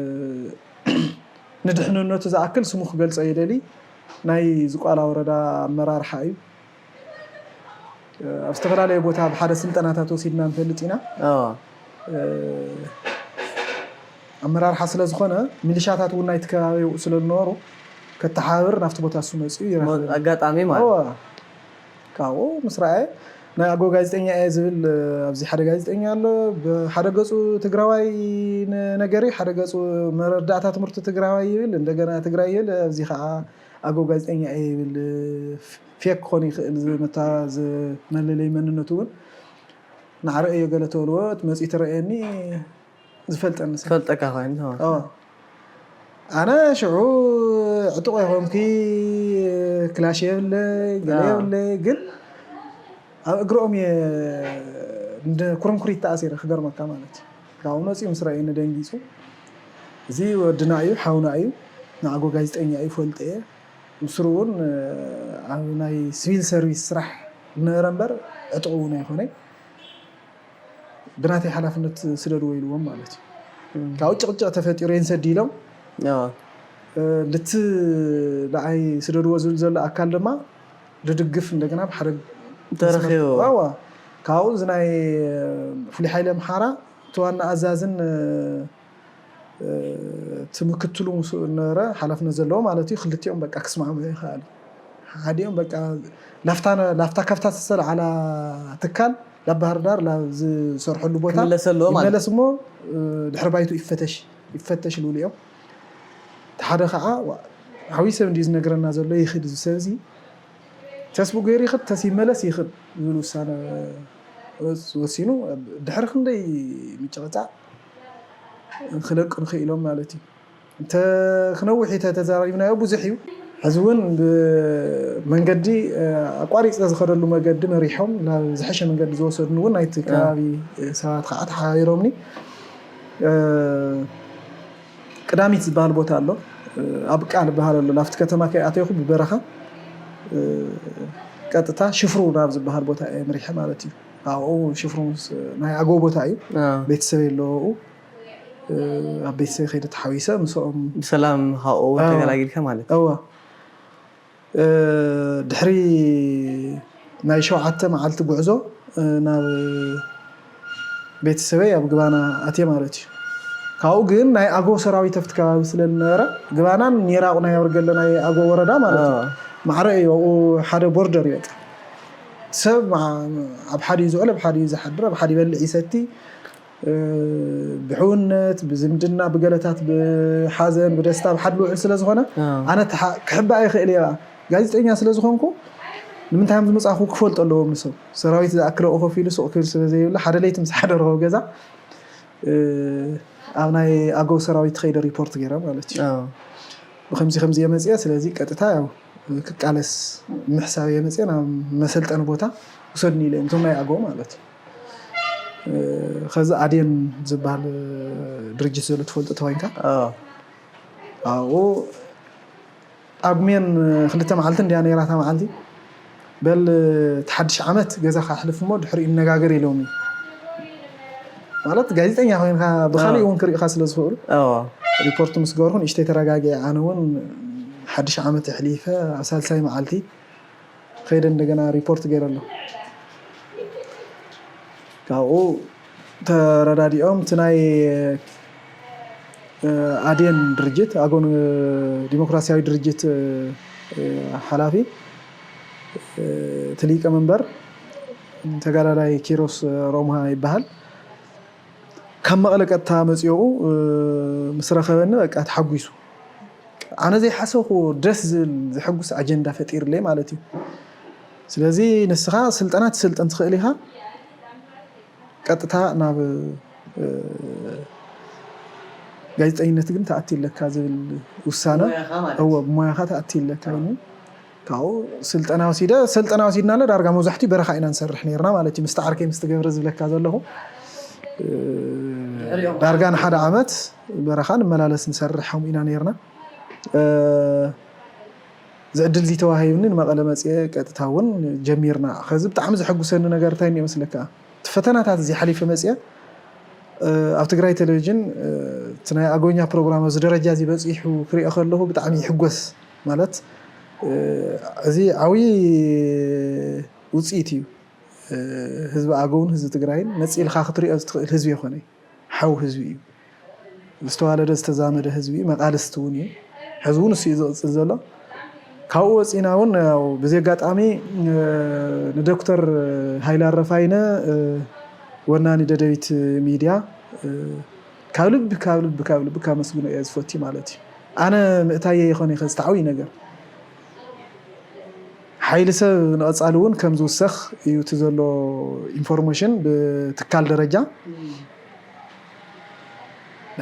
ንድሕንነቱ ዝኣክል ስሙ ክገልፆ ይደሊ ናይ ዝቋላ ወረዳ ኣመራርሓ እዩ። እ፣ ኣብ ዝተፈላለየ ቦታ ኣብ ሓደ ስልጠናታት ወሲድና ንፈልጥ ኢና። ኣዎ። እ፣ ኣመራርሓ ስለ ዝኾነ ሚሊሻታት እውን ናይቲ ከባቢ ስለ ዝነበሩ ከተሓባብር ናብቲ ቦታ እሱ መፅኡ ይረኽብ። ኣጋጣሚ ማለት እወ። ካብኡ ምስ ረኣየ ናይ ኣጎ ጋዜጠኛ እየ ዝብል ኣብዚ ሓደ ጋዜጠኛ ኣሎ። ብሓደ ገፁ ትግራዋይ ን- ነገር እዩ፣ ሓደ ገፁ መረዳእታ ትምህርቲ ትግራዋይ ይብል፣ እንደገና ትግራይ ይብል። ኣብዚ ከዓ ኣጎ ጋዜጠኛ እየ ይብል። ፌክ ክኾን ይኽእል ዝመታ ዝመለለይ መንነቱ እውን ናዕረ እዮ ገለ ተበልዎ እቲ መፅኡ ተረእየኒ ዝፈልጠኒ ሰብ። ዝፈልጠካ ኮይኑ ተማም። ኦ። ኣነ ሽዑ ዕጡቕ የኾንኩ ክላሽ የብለይ ገለ ኣዎ። የብለይ ግን ኣብ እግሮም እየ እንደ ኩርንኩሪት ተኣሲረ ክገርመካ ማለት እዩ። ካብኡ መፂኡ ምስ ረኣየኒ ደንጊፁ። እዚ ወድና እዩ፣ ሓውና እዩ፣ ንኣጎ ጋዜጠኛ እዩ፣ ፈልጦ እየ። ብስሩ እውን ኣብ ናይ ሲቪል ሰርቪስ ስራሕ ዝነበረ እምበር ዕጥቑ እውን ኣይኮነይ። ብናተይ ሓላፍነት ስደድዎ ኢልዎም ማለት እዩ። ካብኡ ጭቕጭቕ ተፈጢሩ የንሰዲ ኢሎም ልቲ ንኣይ ስደድዎ ዝብል ዘሎ ኣካል ድማ ድድግፍ እንደገና ብሓደ ተረኺቡ። ዋዋ ካብኡ እዚ ናይ ፍሉይ ሓይሊ ኣምሓራ እቲ ዋና ኣዛዝን እቲ ምክትሉ ምስ ነበረ ሓላፍነት ዘለዎ ማለት እዩ። ክልቲኦም በቃ ክስማዕምዑ ይኽኣሉ። ሓዲኦም በቃ ላፍታ ላፍታ ካብታ ዝተሰልዓላ ትካል ናብ ባህር ዳር ናብ ዝሰርሐሉ ቦታ ክምለስ ኣለዎ ማለት ይመለስ እሞ ድሕሪ ባይቱ ይፈተሽ ይፈተሽ ልብሉ እዮም። እቲ ሓደ ከዓ ዓብዪ ሰብ እንዲዩ ዝነግረና ዘሎ ይኽድ እዚ ሰብ እዚ ተስቡ ገይሩ ይኽድ ተስ ይመለስ ይኽድ ዝብል ውሳነ ወሲኑ ድሕሪ ክንደይ ምጭቕጫቕ ክለቁ ንኽኢሎም ማለት እዩ። እንተ ክነውሕ ተተዛራሪብናዮ ብዙሕ እዩ። ሕዚ እውን ብመንገዲ ኣቋሪፀ ዝኸደሉ መገዲ መሪሖም ናብ ዝሐሸ መንገዲ ዝወሰዱን እውን ናይቲ ከባቢ ሰባት ከዓ ተሓባቢሮምኒ። ቅዳሚት ዝበሃል ቦታ ኣሎ ኣብ ቃል ዝበሃል ኣሎ ናብቲ ከተማ ከይኣተይኹ ብበረኻ ቀጥታ ሽፍሩ ናብ ዝበሃል ቦታ እየ መሪሐ ማለት እዩ። ኣብኡ ሽፍሩ ናይ ኣገው ቦታ እዩ። ቤተሰብ የለውኡ ኣብ ቤተሰብ ከይደ ተሓዊሰ ምስኦም ብሰላም ካብኡ ተገላጊልካ ማለት እዋ ድሕሪ ናይ ሸውዓተ መዓልቲ ጉዕዞ ናብ ቤተሰበይ ኣብ ግባና ኣትየ ማለት እዩ። ካብኡ ግን ናይ ኣገው ሰራዊት ኣብቲ ከባቢ ስለ ዝነበረ ግባናን ኔራቑ ናይ ኣውርገለ ናይ ኣገው ወረዳ ማለት እዩ። ማዕረ እዩ ኣብኡ ሓደ ቦርደር እዩ በቃ ሰብ ኣብ ሓደ እዩ ዝውዕል ኣብ ሓደ እዩ ዝሓድር ኣብ ሓደ ይበልዕ ይሰቲ ብሕውነት ብዝምድና ብገለታት ብሓዘን ብደስታ ብሓድ ልውዕል ስለ ዝኾነ ኣነ ክሕባእ ይኽእል እየ። ጋዜጠኛ ስለ ዝኾንኩ ንምንታይ ከም ዝመፃኹ ክፈልጦ ኣለዎም ንሰብ ሰራዊት ዝኣክለ ኮፍ ኢሉ ሱቕ ክብል ስለ ዘይብለ ሓደ ለይቲ ምስ ሓደርኸው ገዛ ኣብ ናይ ኣገው ሰራዊት ከይደ ሪፖርት ገይረ ማለት እዩ። ብከምዚ ከምዚ የመፅአ ስለዚ ቀጥታ ያው ክቃለስ ምሕሳብ የመፅአ ናብ መሰልጠኒ ቦታ ውሰድኒ ኢለ እቶም ናይ ኣገው ማለት እዩ። ከዚ ኣዴን ዝበሃል ድርጅት ዘሎ ትፈልጦ ተኮይንካ ኣብኡ ጳጉሜን ክልተ መዓልቲ እንዲያ ነይራታ መዓልቲ በል እቲ ሓድሽ ዓመት ገዛ ካሕልፍ እሞ ድሕሪ ይነጋገር ኢሎም ማለት ጋዜጠኛ ኮይንካ ብካሊእ እውን ክርኢካ ስለ ዝኽእሉ ሪፖርት ምስ ገበርኩ ንእሽተይ ተረጋጊዐ ኣነ እውን ሓድሽ ዓመት ኣሕሊፈ ኣብ ሳልሳይ መዓልቲ ከይደ እንደገና ሪፖርት ገይረ ኣሎ። ካብኡ ተረዳዲኦም እቲ ናይ ኣዴን ድርጅት ኣጎን ዲሞክራሲያዊ ድርጅት ሓላፊ እቲ ሊቀ መንበር ተጋዳላይ ኪሮስ ሮምሃ ይበሃል። ካብ መቐለ ቀጥታ መፅኡ ምስ ረኸበኒ በቃ ተሓጒሱ ኣነ ዘይሓሰብኩ ደስ ዝብል ዘሐጉስ ኣጀንዳ ፈጢርለይ ማለት እዩ። ስለዚ ንስኻ ስልጠና ትስልጥን ትኽእል ኢኻ ቀጥታ ናብ ጋዜጠኝነት ግን ተኣቲ ኣለካ ዝብል ውሳነ እወ ብሞያኻ ተኣቲ ኣለካ ኢሉ ካብኡ ስልጠና ወሲደ ስልጠና ወሲድናለ ዳርጋ መብዛሕትኡ በረኻ ኢና ንሰርሕ ነርና ማለት እዩ ምስቲ ዓርከይ ምስቲ ገብረ ዝብለካ ዘለኹ ዳርጋ ንሓደ ዓመት በረኻ ንመላለስ ንሰርሕ ከምኡ ኢና ነርና ዝዕድል እዚ ተዋሂብኒ ንመቐለ መፅየ ቀጥታ እውን ጀሚርና ከዚ ብጣዕሚ ዘሐጉሰኒ ነገር እንታይ እኒኦ መስለካ እቲ ፈተናታት እዚ ሓሊፈ መፅየ ኣብ ትግራይ ቴሌቪዥን እቲ ናይ ኣጎኛ ፕሮግራም ኣብዚ ደረጃ እዚ በፂሑ ክሪኦ ከለኹ ብጣዕሚ ይሕጎስ ማለት እዚ ዓብዪ ውፅኢት እዩ ህዝቢ ኣገውን ህዝቢ ትግራይን ነፂልካ ክትሪኦ ዝትኽእል ህዝቢ የኮነ ሓው ህዝቢ እዩ ዝተዋለደ ዝተዛመደ ህዝቢ እዩ መቃልስቲ እውን እዩ ሕዚ እውን እሱ እዩ ዝቕፅል ዘሎ ካብኡ ወፂና እውን ብዚ ኣጋጣሚ ንዶክተር ሃይለ ኣረፋይነ ወናኒ ደደቢት ሚድያ ካብ ልቢ ካብ ልቢ ካብ ልቢ ካብ መስግኖ እየ ዝፈትዩ ማለት እዩ ኣነ ምእታየ ይኾነ ከዝተዓብይ ነገር ሓይሊ ሰብ ንቐፃሊ እውን ከም ዝውሰኽ እዩ እቲ ዘሎ ኢንፎርሜሽን ብትካል ደረጃ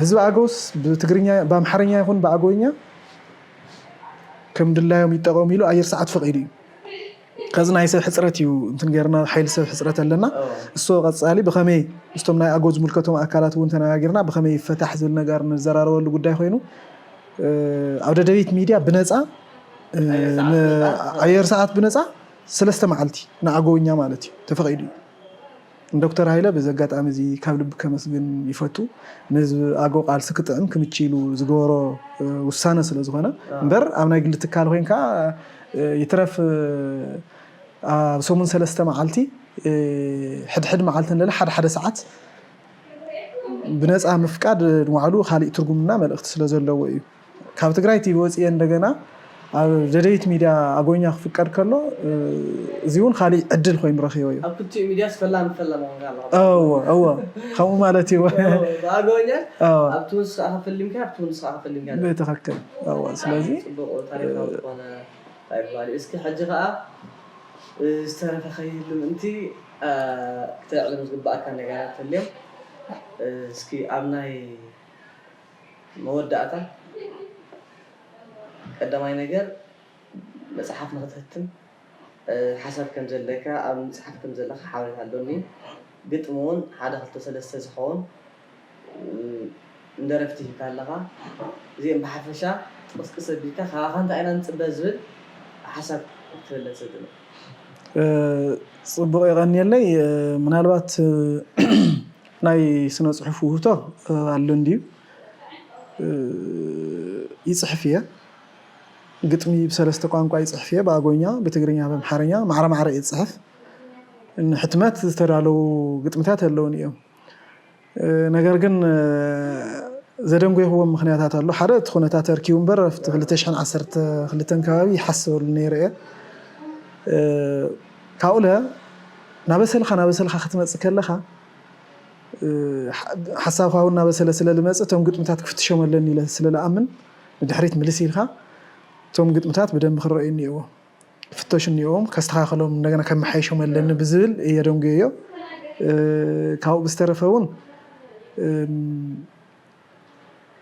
ህዝቢ ኣገውስ ብትግርኛ ብኣምሓርኛ ይኹን ብኣገውኛ ከም ድላዮም ይጠቐሙ ኢሉ ኣየር ሰዓት ፈቒዱ እዩ ከዚ ናይ ሰብ ሕፅረት እዩ እንትን ገይርና ሓይሊ ሰብ ሕፅረት ኣለና። እሱ ቀፃሊ ብኸመይ ምስቶም ናይ ኣጎ ዝምልከቶም ኣካላት እውን ተነጋጊርና ብኸመይ ይፈታሕ ዝብል ነገር ንዘራረበሉ ጉዳይ ኮይኑ ኣብ ደደቢት ሚድያ ብነፃ ኣየር ሰዓት ብነፃ ሰለስተ መዓልቲ ንኣጎኛ ማለት እዩ ተፈቒዱ እዩ። ንዶክተር ሃይለ በዚ ኣጋጣሚ እዚ ካብ ልቢ ከመስግን ይፈቱ። ንህዝቢ ኣጎ ቃልሲ ክጥዕም ክምችሉ ዝገበሮ ውሳነ ስለ ዝኾነ እምበር ኣብ ናይ ግሊ ትካል ኮይንካ ይትረፍ ኣብ ሰሙን ሰለስተ መዓልቲ ሕድሕድ መዓልቲ ንለለ ሓደ ሓደ ሰዓት ብነፃ ምፍቃድ ንባዕሉ ካሊእ ትርጉምና መልእኽቲ ስለ ዘለዎ እዩ። ካብ ትግራይ ቲቪ ወፅየ እንደገና ኣብ ደደቢት ሚድያ ኣጎኛ ክፍቀድ ከሎ እዚ እውን ካሊእ ዕድል ኮይኑ ረኺቦ እዩ። ኣብ ክልቲኡ ሚድያ ፈላሚ ፈላሚ ኾንካ ኣለኻ። እወ እወ ከምኡ ማለት እዩ። ኣጎኛ ኣብቲ ንስኻ ፈሊምካ ኣብቲ ንስኻ ፈሊምካ። ብትኽክል እወ ስለዚ ፅቡቕ ታሪኻዊ ዝኾነ ታሪኽ ባህሊ። እስኪ ሕጂ ከዓ ዝተረፈ ከይህሉ ምእንቲ ክተዕልም ዝግባኣካ ነገራት ተልዮም እስኪ ኣብ ናይ መወዳእታ ቀዳማይ ነገር መፅሓፍ ንክትህትም ሓሳብ ከም ዘለካ ኣብ ምፅሓፍ ከም ዘለካ ሓበሬታ ኣሎኒ። ግጥሚ እውን ሓደ ክልተ ሰለስተ ዝኸውን ንደረፍቲ ሂብካ ኣለኻ። እዚኦም ብሓፈሻ ጥቕስቅስ ኣቢልካ ካባኻ እንታይ ኢና ንፅበ ዝብል ሓሳብ ክትብለኒ ዝደሊ። ፅቡቕ የቐንየለይ። ምናልባት ናይ ስነ ፅሑፍ ውህብቶ ኣሎ እንድዩ ይፅሕፍ እየ። ግጥሚ ብሰለስተ ቋንቋ ይፅሕፍ እየ፣ ብኣጎኛ፣ ብትግርኛ፣ ብኣምሓርኛ ማዕረ ማዕረ እየ ዝፅሕፍ። ንሕትመት ዝተዳለዉ ግጥምታት ኣለውን እዮም። ነገር ግን ዘደንጎይክዎም ምክንያታት ኣሎ። ሓደ እቲ ኩነታት ኣርኪቡ እምበር ኣብቲ ክልተ ሽሕን ዓሰርተ ክልተን ከባቢ ይሓስበሉ ነይረ እየ። ካብኡለ ናበሰልካ ናበሰልካ ክትመፅእ ከለካ ሓሳብካ እውን እናበሰለ ስለ ልመፅእ እቶም ግጥምታት ክፍትሾም ኣለኒ ኢለ ስለ ልኣምን ንድሕሪት ምልስ ኢልካ እቶም ግጥምታት ብደንቢ ክረኣዩ እኒኦዎም ክፍተሹ እኒኦዎም ከስተኻኸሎም እንደገና ከመሓይሾም ኣለኒ ብዝብል እየ ደንጎዮ። ካብኡ ብዝተረፈ እውን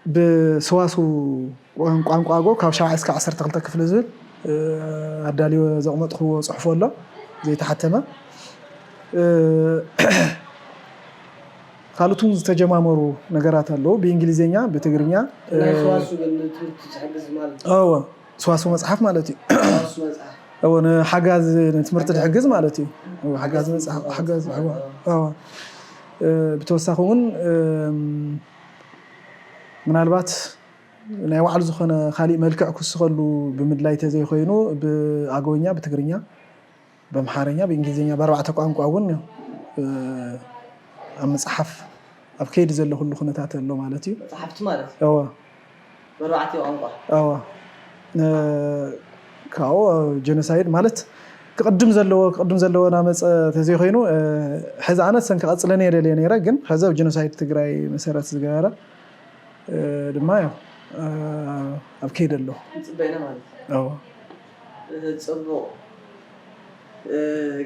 ብሰዋስው ቋንቋ ኣጎ ካብ ሻብዓይ እስከ ዓሰርተ ክልተ ክፍሊ ዝብል ኣዳልዮ ዘቕመጥክዎ ፅሑፍ ኣሎ ዘይተሓተመ። ካልኦት እውን ዝተጀማመሩ ነገራት ኣለዉ ብእንግሊዝኛ ብትግርኛ። እወ ሰዋስው መፅሓፍ ማለት እዩ። እወ ንሓጋዚ ንትምህርቲ ዝሕግዝ ማለት እዩ። ሓጋዚ መፅሓፍ ሓጋዚ ብተወሳኺ እውን ምናልባት ናይ ባዕሉ ዝኾነ ካሊእ መልክዕ ክስኸሉ ብምድላይ ተዘይኮይኑ ብኣገውኛ ብትግርኛ ብኣምሓርኛ ብእንግሊዝኛ ብኣርባዕተ ቋንቋ እውን ኣብ መፅሓፍ ኣብ ከይዲ ዘሎ ኩሉ ኩነታት ኣሎ ማለት እዩ። መፅሓፍቲ ማለት እወ በርባዕተ ቋንቋ እወ ካብኡ ጀኖሳይድ ማለት ክቕድም ዘለዎ ክቕድም ዘለዎ ናመፀ ተዘይኮይኑ ሕዚ ኣነ ሰን ክቐፅለኒ የደልየ ነይረ ግን ሕዚ ኣብ ጀኖሳይድ ትግራይ መሰረት ዝገበረ ድማ ያው ኣብ ከይዲ ኣለኹ። ንፅበ ኢና ማለት እዩ። እወ። ፅቡቕ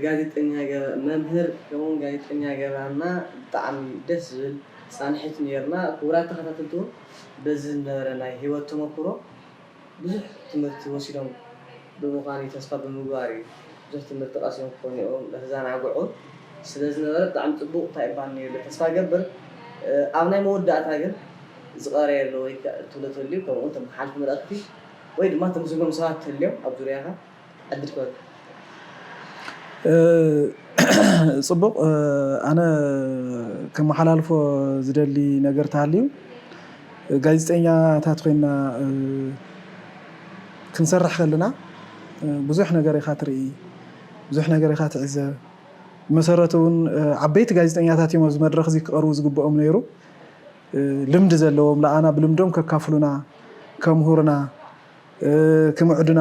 ጋዜጠኛ ገ- መምህር ከምኡውን ጋዜጠኛ ገብረሃና ብጣዕሚ ደስ ዝብል ፃንሒት ነይርና። ክቡራት ተኸታተልቲ እውን በዚ ዝነበረ ናይ ህይወት ተመክሮ ብዙሕ ትምህርቲ ወሲዶም ብምዃን እዩ ተስፋ ብምግባር እዩ ብዙሕ ትምህርቲ ቀሲም ክኾኑ እዮም ለተዛናግዑ ስለ ዝነበረ ብጣዕሚ ፅቡቅ እንታይ ይባል ነይሩ ተስፋ ገብር ኣብ ናይ መወዳእታ ግን ዝቀረየ ኣሎ ወይ ትብሎ ተልዩ ከምኡ ተመሓልፉ መልእክቲ ወይ ድማ ተምስግኖም ሰባት ተልዮም ኣብ ዙርያኻ ዕድል ክበካ ፅቡቕ ኣነ ከመሓላልፎ ዝደሊ ነገር ተሃልዩ ጋዜጠኛታት ኮይና ክንሰርሕ ከለና ብዙሕ ነገር ኢኻ ትርኢ ብዙሕ ነገር ኢኻ ትዕዘብ ብመሰረቱ እውን ዓበይቲ ጋዜጠኛታት እዮም ኣብዚ መድረክ እዚ ክቀርቡ ዝግብኦም ነይሩ ልምዲ ዘለዎም ለኣና ብልምዶም ከካፍሉና ከምህሩና ክምዕዱና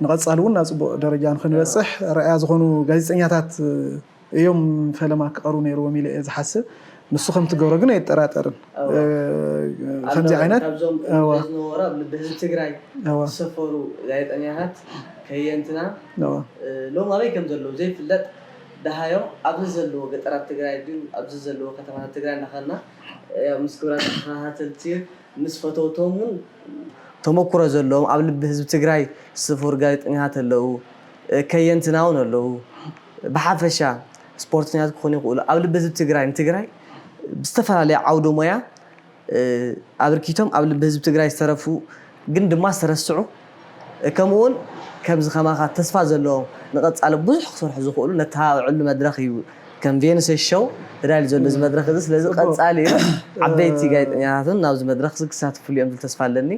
ንቐፃሊ እውን ናብ ፅቡቕ ደረጃ ንክንበፅሕ ረኣያ ዝኾኑ ጋዜጠኛታት እዮም ፈለማ ክቐርቡ ነይርዎም ኢለ እየ ዝሓስብ ንሱ ከም ትገብሮ ግን ኣይጠራጠርን ከምዚ ዓይነት ዝነበሩ ኣብ ልቢ ህዝቢ ትግራይ ዝሰፈሩ ጋዜጠኛታት ከየንትና ሎም ኣበይ ከም ዘለዉ ዘይፍለጥ ደሃዮም ኣብዚ ዘለዎ ገጠራት ትግራይ ድዩ ኣብዚ ዘለዎ ከተማታት ትግራይ እናኸና ምስ ክብራት ተኸታተልቲ ምስ ፈተውቶም እውን ተመኩሮ ዘለዎም ኣብ ልቢ ህዝቢ ትግራይ ስፉር ጋዜጠኛታት ኣለዉ ከየንትና እውን ኣለዉ። ብሓፈሻ ስፖርተኛታት ክኾኑ ይኽእሉ። ኣብ ልቢ ህዝቢ ትግራይ፣ ንትግራይ ብዝተፈላለየ ዓውዲ ሞያ ኣበርኪቶም ኣብ ልቢ ህዝቢ ትግራይ ዝተረፉ ግን ድማ ዝተረስዑ፣ ከምኡውን ከምዚ ከማኻ ተስፋ ዘለዎም ንቐፃሊ ብዙሕ ክሰርሑ ዝኽእሉ ነተባብዐሉ መድረኽ እዩ። ከም ቬኑስ ሾው ተዳልዩ ዘሎ እዚ መድረኽ እዚ። ስለዚ ቀፃሊ እዩ። ዓበይቲ ጋዜጠኛታትን ናብዚ መድረኽ እዚ ክሳተፍሉ እዮም ዝብል ተስፋ ኣለኒ።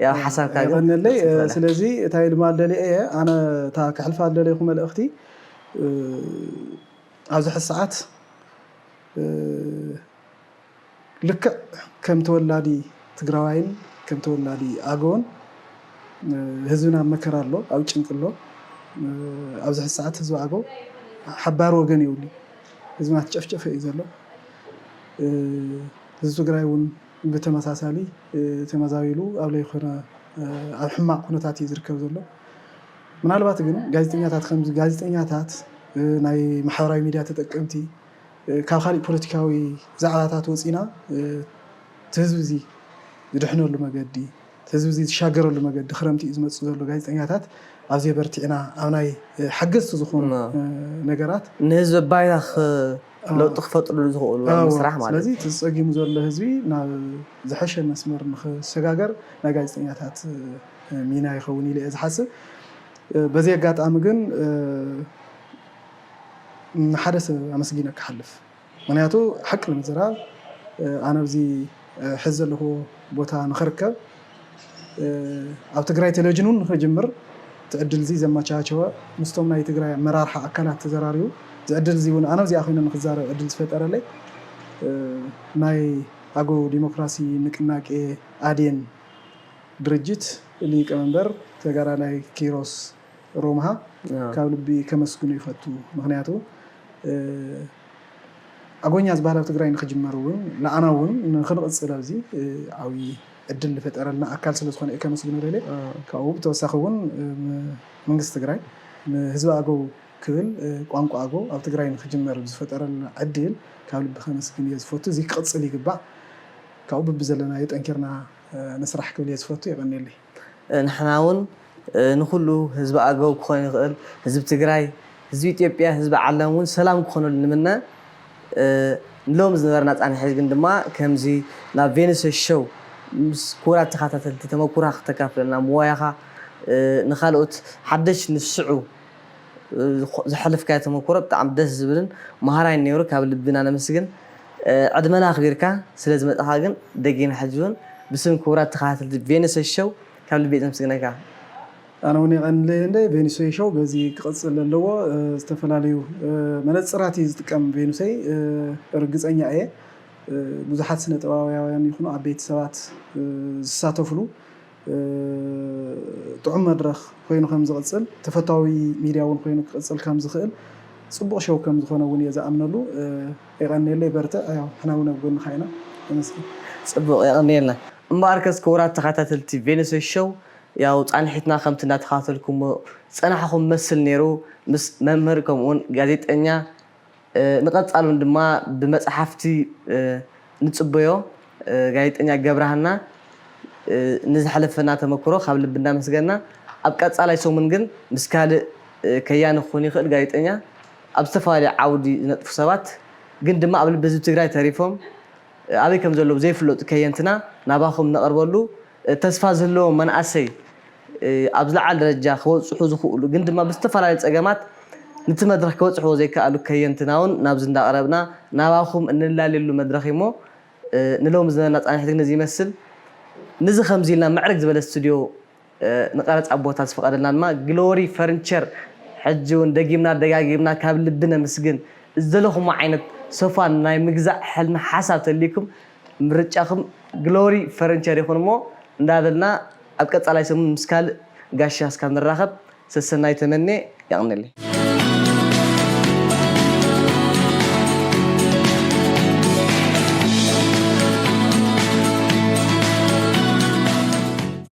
ያው ሓሳብካ ግን የቐንለይ። ስለዚ እንታይ ልማል ደልየ እየ ኣነ፣ እታ ክሕልፋ ደለይኩ መልእኽቲ ኣብዚ ሕዚ ሰዓት ልክዕ ከም ተወላዲ ትግራዋይን ከም ተወላዲ ኣገውን ህዝብና ኣብ መከራ ኣሎ፣ ኣብ ጭንቂ ኣሎ። ኣብዚ ሕዚ ሰዓት ህዝቢ ኣገው ሓባር ወገን የብሉ። ህዝብና ትጨፍጨፈ እዩ ዘሎ። ህዝቢ ትግራይ እውን ብተመሳሳሊ ተመዛቢሉ ኣብ ለይኮነ ኣብ ሕማቕ ኩነታት እዩ ዝርከብ ዘሎ። ምናልባት ግን ጋዜጠኛታት ከምዚ ጋዜጠኛታት ናይ ማሕበራዊ ሚድያ ተጠቀምቲ ካብ ካሊእ ፖለቲካዊ ዛዕባታት ወፂና እቲ ህዝቢ እዚ ዝድሕነሉ መገዲ፣ እቲ ህዝቢ እዚ ዝሻገረሉ መገዲ ክረምቲ እዩ ዝመፅእ ዘሎ። ጋዜጠኛታት ኣብዚ በርቲዕና ኣብ ናይ ሓገዝቲ ዝኾኑ ነገራት ንህዝቢ ባይታ ለውጢ ክፈጥሩ ዝኽእሉ ኣብ ምስራሕ ማለት ስለዚ እቲ ዝፀጊሙ ዘሎ ህዝቢ ናብ ዝሐሸ መስመር ንክሰጋገር ናይ ጋዜጠኛታት ሚና ይኸውን ኢለ እየ ዝሓስብ። በዚ ኣጋጣሚ ግን ንሓደ ሰብ ኣመስጊነ ክሓልፍ። ምክንያቱ ሓቂ ንምዝራብ ኣነ ኣብዚ ሕዚ ዘለኹ ቦታ ንኽርከብ ኣብ ትግራይ ቴሌቪዥን እውን ንኽጅምር እቲ ዕድል እዚ ዘመቻቸወ ምስቶም ናይ ትግራይ ኣመራርሓ ኣካላት ተዘራሪቡ እዚ ዕድል እዚ እውን ኣነ ኣብዚኣ ኮይነ ንክዛረብ ዕድል ዝፈጠረለይ ናይ ኣገው ዲሞክራሲ ንቅናቄ ኣዴን ድርጅት ሊቀመንበር ተጋዳላይ ኪሮስ ሮምሃ ካብ ልቢ ከመስግኖ ይፈቱ። ምክንያቱ ኣጎኛ ዝበሃል ኣብ ትግራይ ንክጅመር እውን ንኣና እውን ንክንቕፅል ኣብዚ ዓብዪ ዕድል ዝፈጠረልና ኣካል ስለዝኾነ እየ ከመስግኖ ደልየ። ካብኡ ብተወሳኺ እውን መንግስቲ ትግራይ ንህዝቢ ኣገው ክብል ቋንቋ ኣገው ኣብ ትግራይ ንክጅመር ብዝፈጠረልና ዕድል ካብ ልቢ ከመስግን እየ ዝፈቱ። እዚ ክቕፅል ይግባእ። ካብኡ ብብዘለናዮ ጠንኪርና ንስራሕ ክብል እየ ዝፈቱ። የቐንየለይ። ንሕና እውን ንኩሉ ህዝቢ ኣገው ክኾን ይኽእል፣ ህዝቢ ትግራይ፣ ህዝቢ ኢትዮጵያ፣ ህዝቢ ዓለም እውን ሰላም ክኾነሉ ንምነ። ንሎም ዝነበረና ፃንሒት ግን ድማ ከምዚ ናብ ቬኒስ ሾው ምስ ክቡራት ተኸታተልቲ ተመኩራ ክተካፍለና ምዋያኻ ንካልኦት ሓደሽ ንስዑ ዘሕለፍካዮ ተመኩሮ ብጣዕሚ ደስ ዝብልን መሃራይን ነይሩ። ካብ ልብና ነመስግን። ዕድመና ኣኽቢርካ ስለ ዝመጻኻ ግን ደጊም ሕጂ እውን ብስም ክቡራት ተኸታተልቲ ቬኒስ ሾው ካብ ልቢ እየ ዘመስግነካ። ኣነ እውን የቐንለይ እንደ ቬኒስ ሾው በዚ ክቕጽል ኣለዎ። ዝተፈላለዩ መነጽራት እዩ ዝጥቀም ቬኑሰይ። ርግጸኛ እየ ብዙሓት ስነ ጥበባውያን ይኹኑ ዓበይቲ ሰባት ዝሳተፍሉ ጥዑም መድረኽ ኮይኑ ከም ዝቕፅል፣ ተፈታዊ ሚድያ እውን ኮይኑ ክቕፅል ከም ዝኽእል፣ ፅቡቕ ሸው ከም ዝኾነ እውን እየ ዝኣምነሉ። የቐንየለይ፣ በርትዕ። ያው ንሕና እውን ኣብ ጎንኻ ኢና። ተመስገን። ፅቡቕ፣ የቐንየልና። እምበኣርከስ ክቡራት ተኸታተልቲ ቬኒስ ሾው፣ ያው ፃንሒትና ከምቲ እናተኸታተልኩሞ ዝፀናሕኹም መስል ነይሩ። ምስ መምህር ከምኡውን ጋዜጠኛ ንቐፃሉን ድማ ብመፅሓፍቲ ንፅበዮ ጋዜጠኛ ገብረሃና ንዝሓለፈና ተመክሮ ካብ ልቢ እናመስገና፣ ኣብ ቀፃላይ ሰሙን ግን ምስ ካልእ ከያኒ ክኾን ይኽእል ጋዜጠኛ ኣብ ዝተፈላለዩ ዓውዲ ዝነጥፉ ሰባት ግን ድማ ኣብ ልቢ ህዝቢ ትግራይ ተሪፎም ኣበይ ከም ዘለዉ ዘይፍለጡ ከየንትና ናባኹም ነቕርበሉ ተስፋ ዝህልዎም መናእሰይ ኣብ ዝለዓለ ደረጃ ክበፅሑ ዝኽእሉ ግን ድማ ብዝተፈላለዩ ፀገማት ንቲ መድረኽ ክበፅሕዎ ዘይከኣሉ ከየንትና እውን ናብዚ እንዳቕረብና ናባኹም እንላለየሉ መድረኽ እሞ ንሎም ዝነበና ፃንሒት ግን እዚ ይመስል። ንዚ ከምዚ ኢልና ምዕርግ ዝበለ ስቱድዮ ንቀረፃ ቦታ ዝፈቐደልና ድማ ግሎሪ ፈርንቸር ሕጂ እውን ደጊምና ደጋጊምና ካብ ልቢ ነመስግን። ዝደለኹሞ ዓይነት ሶፋ ናይ ምግዛእ ሕልሚ ሓሳብ ተልይኩም ምርጫኹም ግሎሪ ፈርንቸር ይኹን እሞ እንዳበልና ኣብ ቀፃላይ ሰሙን ምስ ካልእ ጋሻ እስካብ ንራኸብ ሰሰናዩ ተመኔ። የቐንየለይ።